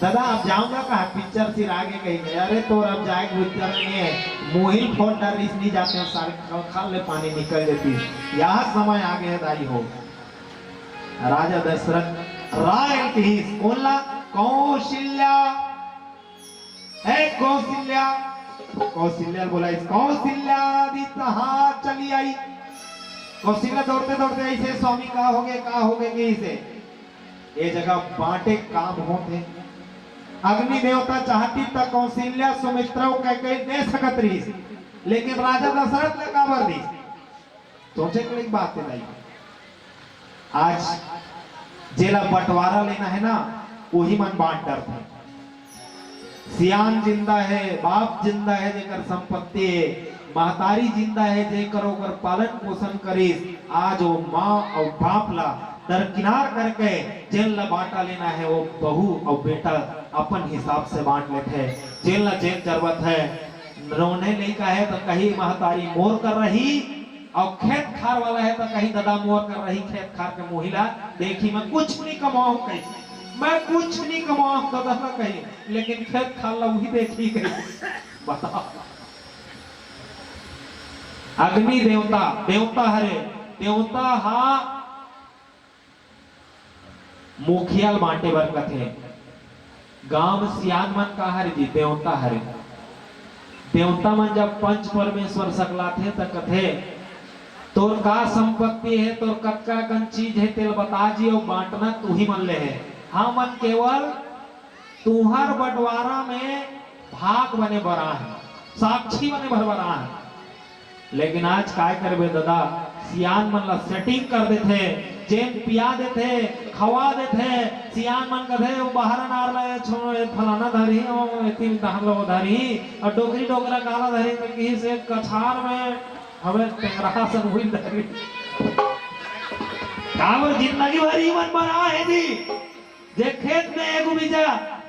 "दादा, अब जाऊंगा कहाँ? पिक्चर सिरा गे कहीं गए।" "अरे, तोर अब जाए के विचार नहीं है, मुहिल फोन डर रिस नहीं जाते हैं सारे, खल ले पानी निकल जाती है।" यह समय आ गया दाई हो। राजा दशरथ राय किहिस, कौन ला? कौशल्या। "हे कौशल्या।" कौशल्या बोला, "इस कौशल्या दी तहा चली आई।" कौशल्या दौड़ते दौड़ते ऐसे, "स्वामी, का हो गए, का हो गए?" कहिस हे, "ये जगह बांटे काम होत हे। अग्नि देवता चाहती त कौशल्या, सुमित्रा अउ कैकेयी दे सकत रहिस, लेकिन राजा दशरथ ने काबर दीस?" सोचे के लायक बात हे दाई। आज जेला बंटवारा लेना है ना, वही मन बांट डरथे। सियान जिंदा है, बाप जिंदा है, जेकर संपत्ति है, महतारी जिंदा है, जेकर ओकर पालन पोषण करिस, आज वो माँ अउ बाप ला दरकिनार करके जेन ला बांटा लेना है, वो बहू अउ बेटा अपन हिसाब से बांट लेथे। जेन ला जेन जरूरत है, रोने लइका है त कही महतारी मोर कर रही, अउ खेत खार वाला है त कही ददा मोर कर रही, खेत खार के मोही ला देखी, मैं कुछ नहीं कमाऊं कही, मैं कुछ नहीं कमाऊं ददा ला कही, लेकिन खेत खार ला वही देखी कही। बताओ, अग्नि देवता, देवता हरे, देवता हा मुखिया ल बांटे बर कथे। गांव म सियान मन का हरे जी, देवता हरे। देवता मन जब पंच परमेश्वर सकलाथे त कथे, "तोर का संपत्ति हे, तोर कतका कन चीज हे, तेल बता जी, अउ बांटना तुही मन ले हे। हमन केवल तुंहर बंटवारा में भाग बने बर आए हन, साक्षी बने बर बर आए हन।" लेकिन आज काय करबे ददा, सियान मन ला सेटिंग कर देथे, जेन पिया देथे, खवा देथे। सियान मन कथे, "वो बाहर अनार ला ये छो-, ये फलाना धरही, वो एती धान ला वो धरही, अउ डोकरी डोकरा काला धरही?" त किहिस, "एक कछार में हवे टेंगरा सन उही धरही।" काबर जिंदगी भर ही मन बना है जी। जे खेत में एगो बीजा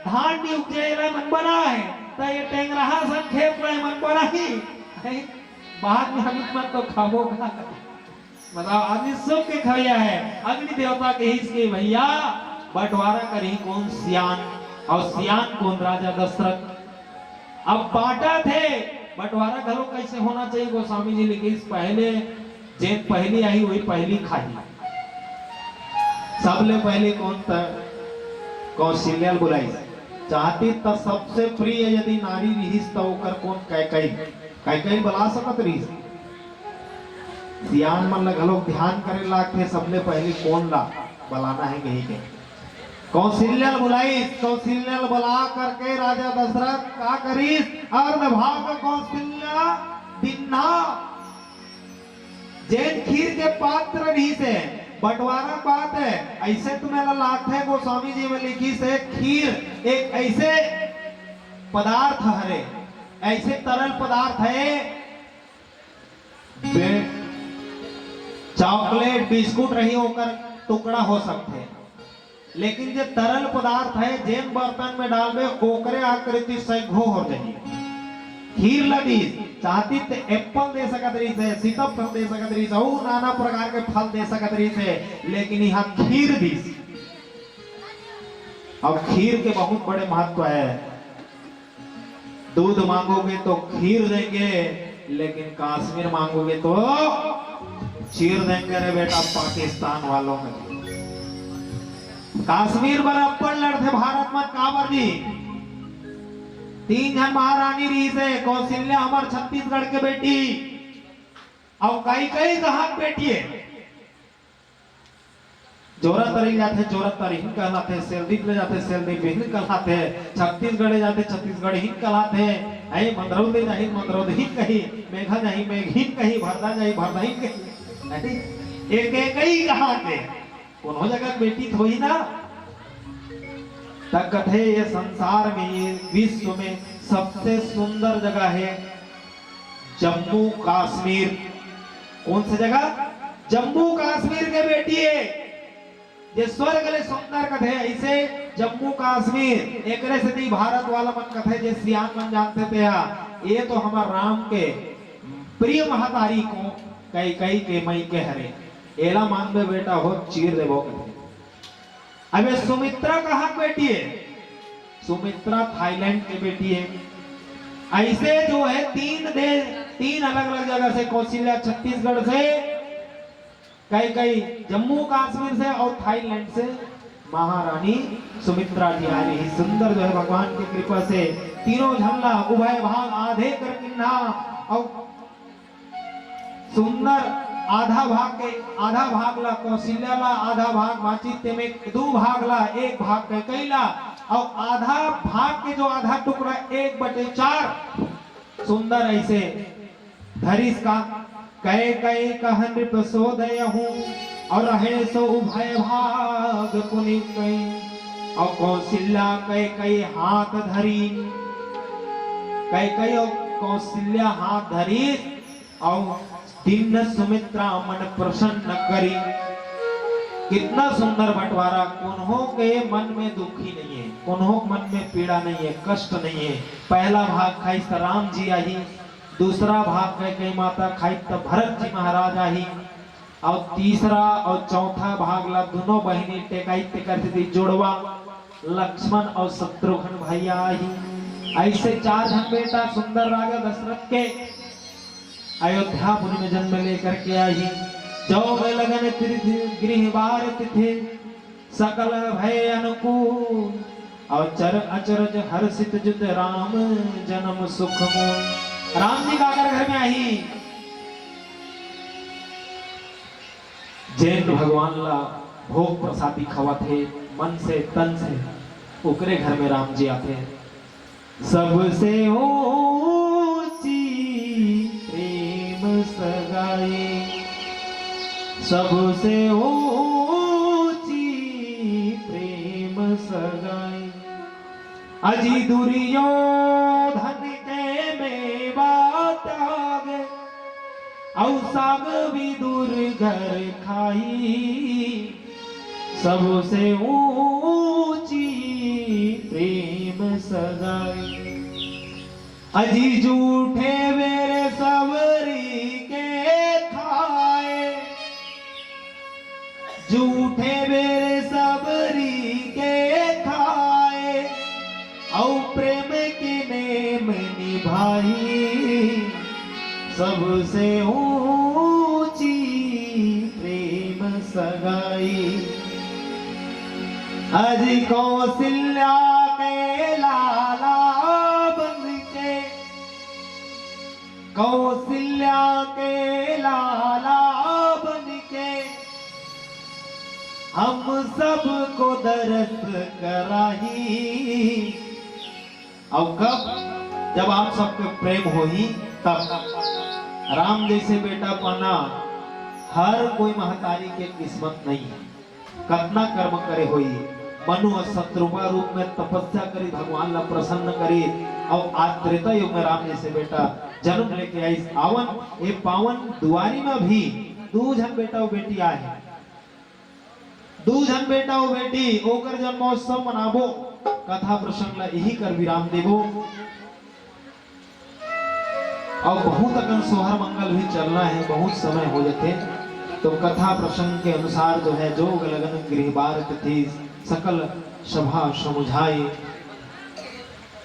धान नी उपजे, एला मन बना है, त ये टेंगराहा सन खेत में मन बना ही। हैं? बाद में हम मन तो खाबो का। बताओ, आदमी सुख के खवैया है। अग्नि देवता किहिस के भैया, बंटवारा करही कोन सियान, अउ सियान कोन? राजा दशरथ। अब बांटत हे, बंटवारा घलो कैसे होना चाहिए, गोस्वामी जी लिखिस, पहले जेन पहली आही, वही पहली खाही। सबले पहली कोन त कौशल्या ल बुलाइस। चाहती त सबसे प्रिय यदि नारी रिहिस त ओकर कोन? कैकेयी। कैकेयी ल बला सकत रिहिस। सियान मन ल घलोक ध्यान करे लागथे, सबले पहली कोन ला बलाना हे कही के। कौशल्या ल बुलाइस, कौशल्या ल बला करके राजा दशरथ का करिस? अर्ध भाग कौशल्या दिन्हा। जेन खीर के पात्र रिहिस हे, बंटवारा बात है, ऐसे तुम्हें ला लागथे, गोस्वामी जी में लिखिस हे, खीर एक ऐसे पदार्थ हरे, ऐसे तरल पदार्थ है, बे-, चॉकलेट, बिस्कुट रही, ओकर टुकड़ा हो सकथे, लेकिन जे तरल पदार्थ है, जेन बर्तन में डालबे, ओकरे आकृति सैघो हो जाही। खीर ल दीस, चाहती त एप्पल दे सकत रहिस हे, सीताफल दे सकत रहिस हे, अउ नाना प्रकार के फल दे सकत रहिस हे, लेकिन यहाँ खीर दीस। अब खीर के बहुत बड़े महत्व है। दूध मांगोगे तो खीर देंगे, लेकिन कश्मीर मांगोगे तो चीर देंगे रे बेटा, पाकिस्तान वालों में। कश्मीर बर अब्बड़ लड़थे भारत म, काबर जी? तीन झन महारानी रिहिस हे, कौशल्या हमर छत्तीसगढ़ के बेटी, अउ कैकेयी कहाँ के बेटी हे? जोरातरी जाथे, जोरातरी ही कहलाथे, सेलदीप ले जाथे, सेलदीप ही कहलाथे, छत्तीसगढ़ ले जाथे, छत्तीसगढ़ ही कहलाथे। अई मंदरौल दे जाही, मंदरौलहीन कही, मेघा जाही, मेघहीन कही, भरदा जाही, भरदहीन कही। अई, ए कइकई कहाँ के? कोनो जगह बेटी तो होही ना। त कथे, ये संसार में, ये विश्व में सबसे सुंदर जगह हे जम्मू कश्मीर। कौन सी जगह? जम्मू कश्मीर के बेटी हे। जे स्वर्ग ले सुंदर कथे, अइसे जम्मू कश्मीर। एकरे सेती भारत वाला मन कथे, जे सियान मन जानथे तेहा, ये तो हमर राम के प्रिय महतारी कइकई के मइके हरे, एला मांगबे बेटा हो, चीर देबो कथे। अब ये सुमित्रा कहाँ के बेटी हे? सुमित्रा थाईलैंड के बेटी हे। अइसे जो हे तीन देश, तीन अलग-अलग जगह से, कौशल्या छत्तीसगढ़ से, कइकई जम्मू कश्मीर से अउ थाईलैंड से महारानी सुमित्रा जी आय रही। सुंदर जो हे भगवान के कृपा से तीनों झन ला उभय भाग आधे कर किन्हा अउ सुंदर आधा भाग के, आधा भाग ला कौशल्या ला, आधा भाग बांचिस तेमे दू भाग ला, एक भाग कइकई ला अउ आधा भाग के जो आधा टुकड़ा एक बटे चार सुंदर अइसे धरिस का। कइकई कह नृप सो दयहूँ, अउ रहे सो उभय भाग पुनि कई। अउ कौशल्या कइकई हाथ धरी, कइकई अउ कौशल्या हाथ धरी, अउ दीन्ह सुमित्रा मन प्रसन्न करी। कितना सुंदर बंटवारा, कोनो के मन में दुखी नहीं हे, कोनो के मन में पीड़ा नहीं हे, कष्ट नहीं हे। पहला भाग खाइस त राम जी आही, दूसरा भाग कइकई माता खाइस त भरत जी महाराज आही, अउ तीसरा अउ चौथा भाग ला दूनों बहिनी टेकाइस तेकर सेती जुड़वा लक्ष्मण अउ शत्रुघ्न भैया आही। अइसे चार झन बेटा सुंदर राजा दशरथ के अयोध्यापुरी में जन्म लेकर के आही। जो में लगन तीरथ गृह बार तिथे, सकल भय अनुकूल, अउ चर अचरज हर्षित जुत राम जन्म सुख मूल। राम जी काकर घर में आही? जेन भगवान ला भोग प्रसादी खवाथे, मन से, तन से, ओकरे घर में राम जी आथे। सबसे ऊंची प्रेम सगाई, सबसे ऊंची प्रेम सगाई। अजी दुर्योधन के मेवा त्याग, अउ साग विदुर घर खाई, सबसे ऊंची प्रेम सगाई। अजी जूठे बेर सबरी के खाए, जूठे बेर सबरी के खाए, अउ प्रेम के नेम निभाई, सबसे ऊंची प्रेम सगाई। अजी कौशल्या के लाला बन के, कौशल्या के लाला बन के हम सबको दरस कराई। अउ कब, जब आप सबके प्रेम होही तब। राम जइसे बेटा पाना हर कोई महतारी के किस्मत नहीं हे। कतना कर्म करे होही। मनु ह शतरूपा रूप में तपस्या करी, भगवान ला प्रसन्न करी, अउ आज त्रेता युग में राम जइसे बेटा जन्म लेके आइस। आवन, ए पावन दुआरी में भी दू झन बेटा अउ बेटी आए हे। दू झन बेटा अउ बेटी, ओकर जन्मोत्सव मनाबो। कथा प्रसंग ला इही कर विराम देबो। अउ बहुत अकन सोहर मंगल भी चलना हे, बहुत समय हो जथे। तो कथा प्रसंग के अनुसार जो हे, जोग लगन गृह बार तिथि, सकल सभा समुझाई।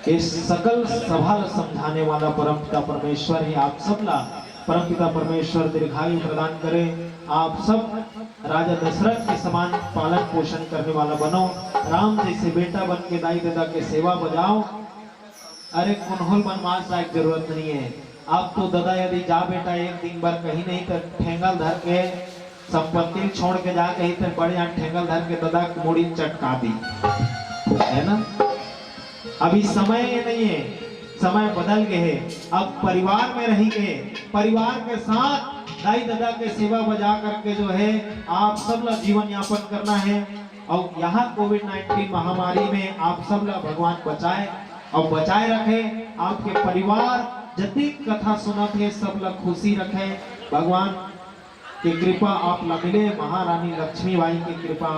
ये सकल सभा ला समझाने वाला परमपिता परमेश्वर ही आप सब ला परमपिता परमेश्वर दीर्घायु प्रदान करे। आप सब राजा दशरथ के समान पालन पोषण करने वाला बनो। राम जइसे बेटा बन के दाई ददा के सेवा बजाओ। अरे, कोन्होल बनवास जाए के जरूरत नहीं हे। अब तो ददा यदि जा बेटा एक दिन बर कहीं नहीं, त ठेंगल धर के संपत्ति छोड़ के जा कहीं, त बड़े यहाँ ठेंगल धर के ददा के मुड़ी चटका दी, हे ना? अभी समय नहीं हे, समय बदल गए है। अब परिवार में रही के, परिवार के साथ दाई ददा के सेवा बजा करके जो है आप सब ला जीवन यापन करना है। और यहाँ कोविड नाइन्टीन महामारी में आप सब ला भगवान बचाए और बचाए रखे। आपके परिवार जतिक कथा सुनत है सब ला खुशी रखे। भगवान के कृपा आप ला मिले, महारानी लक्ष्मी बाई के कृपा।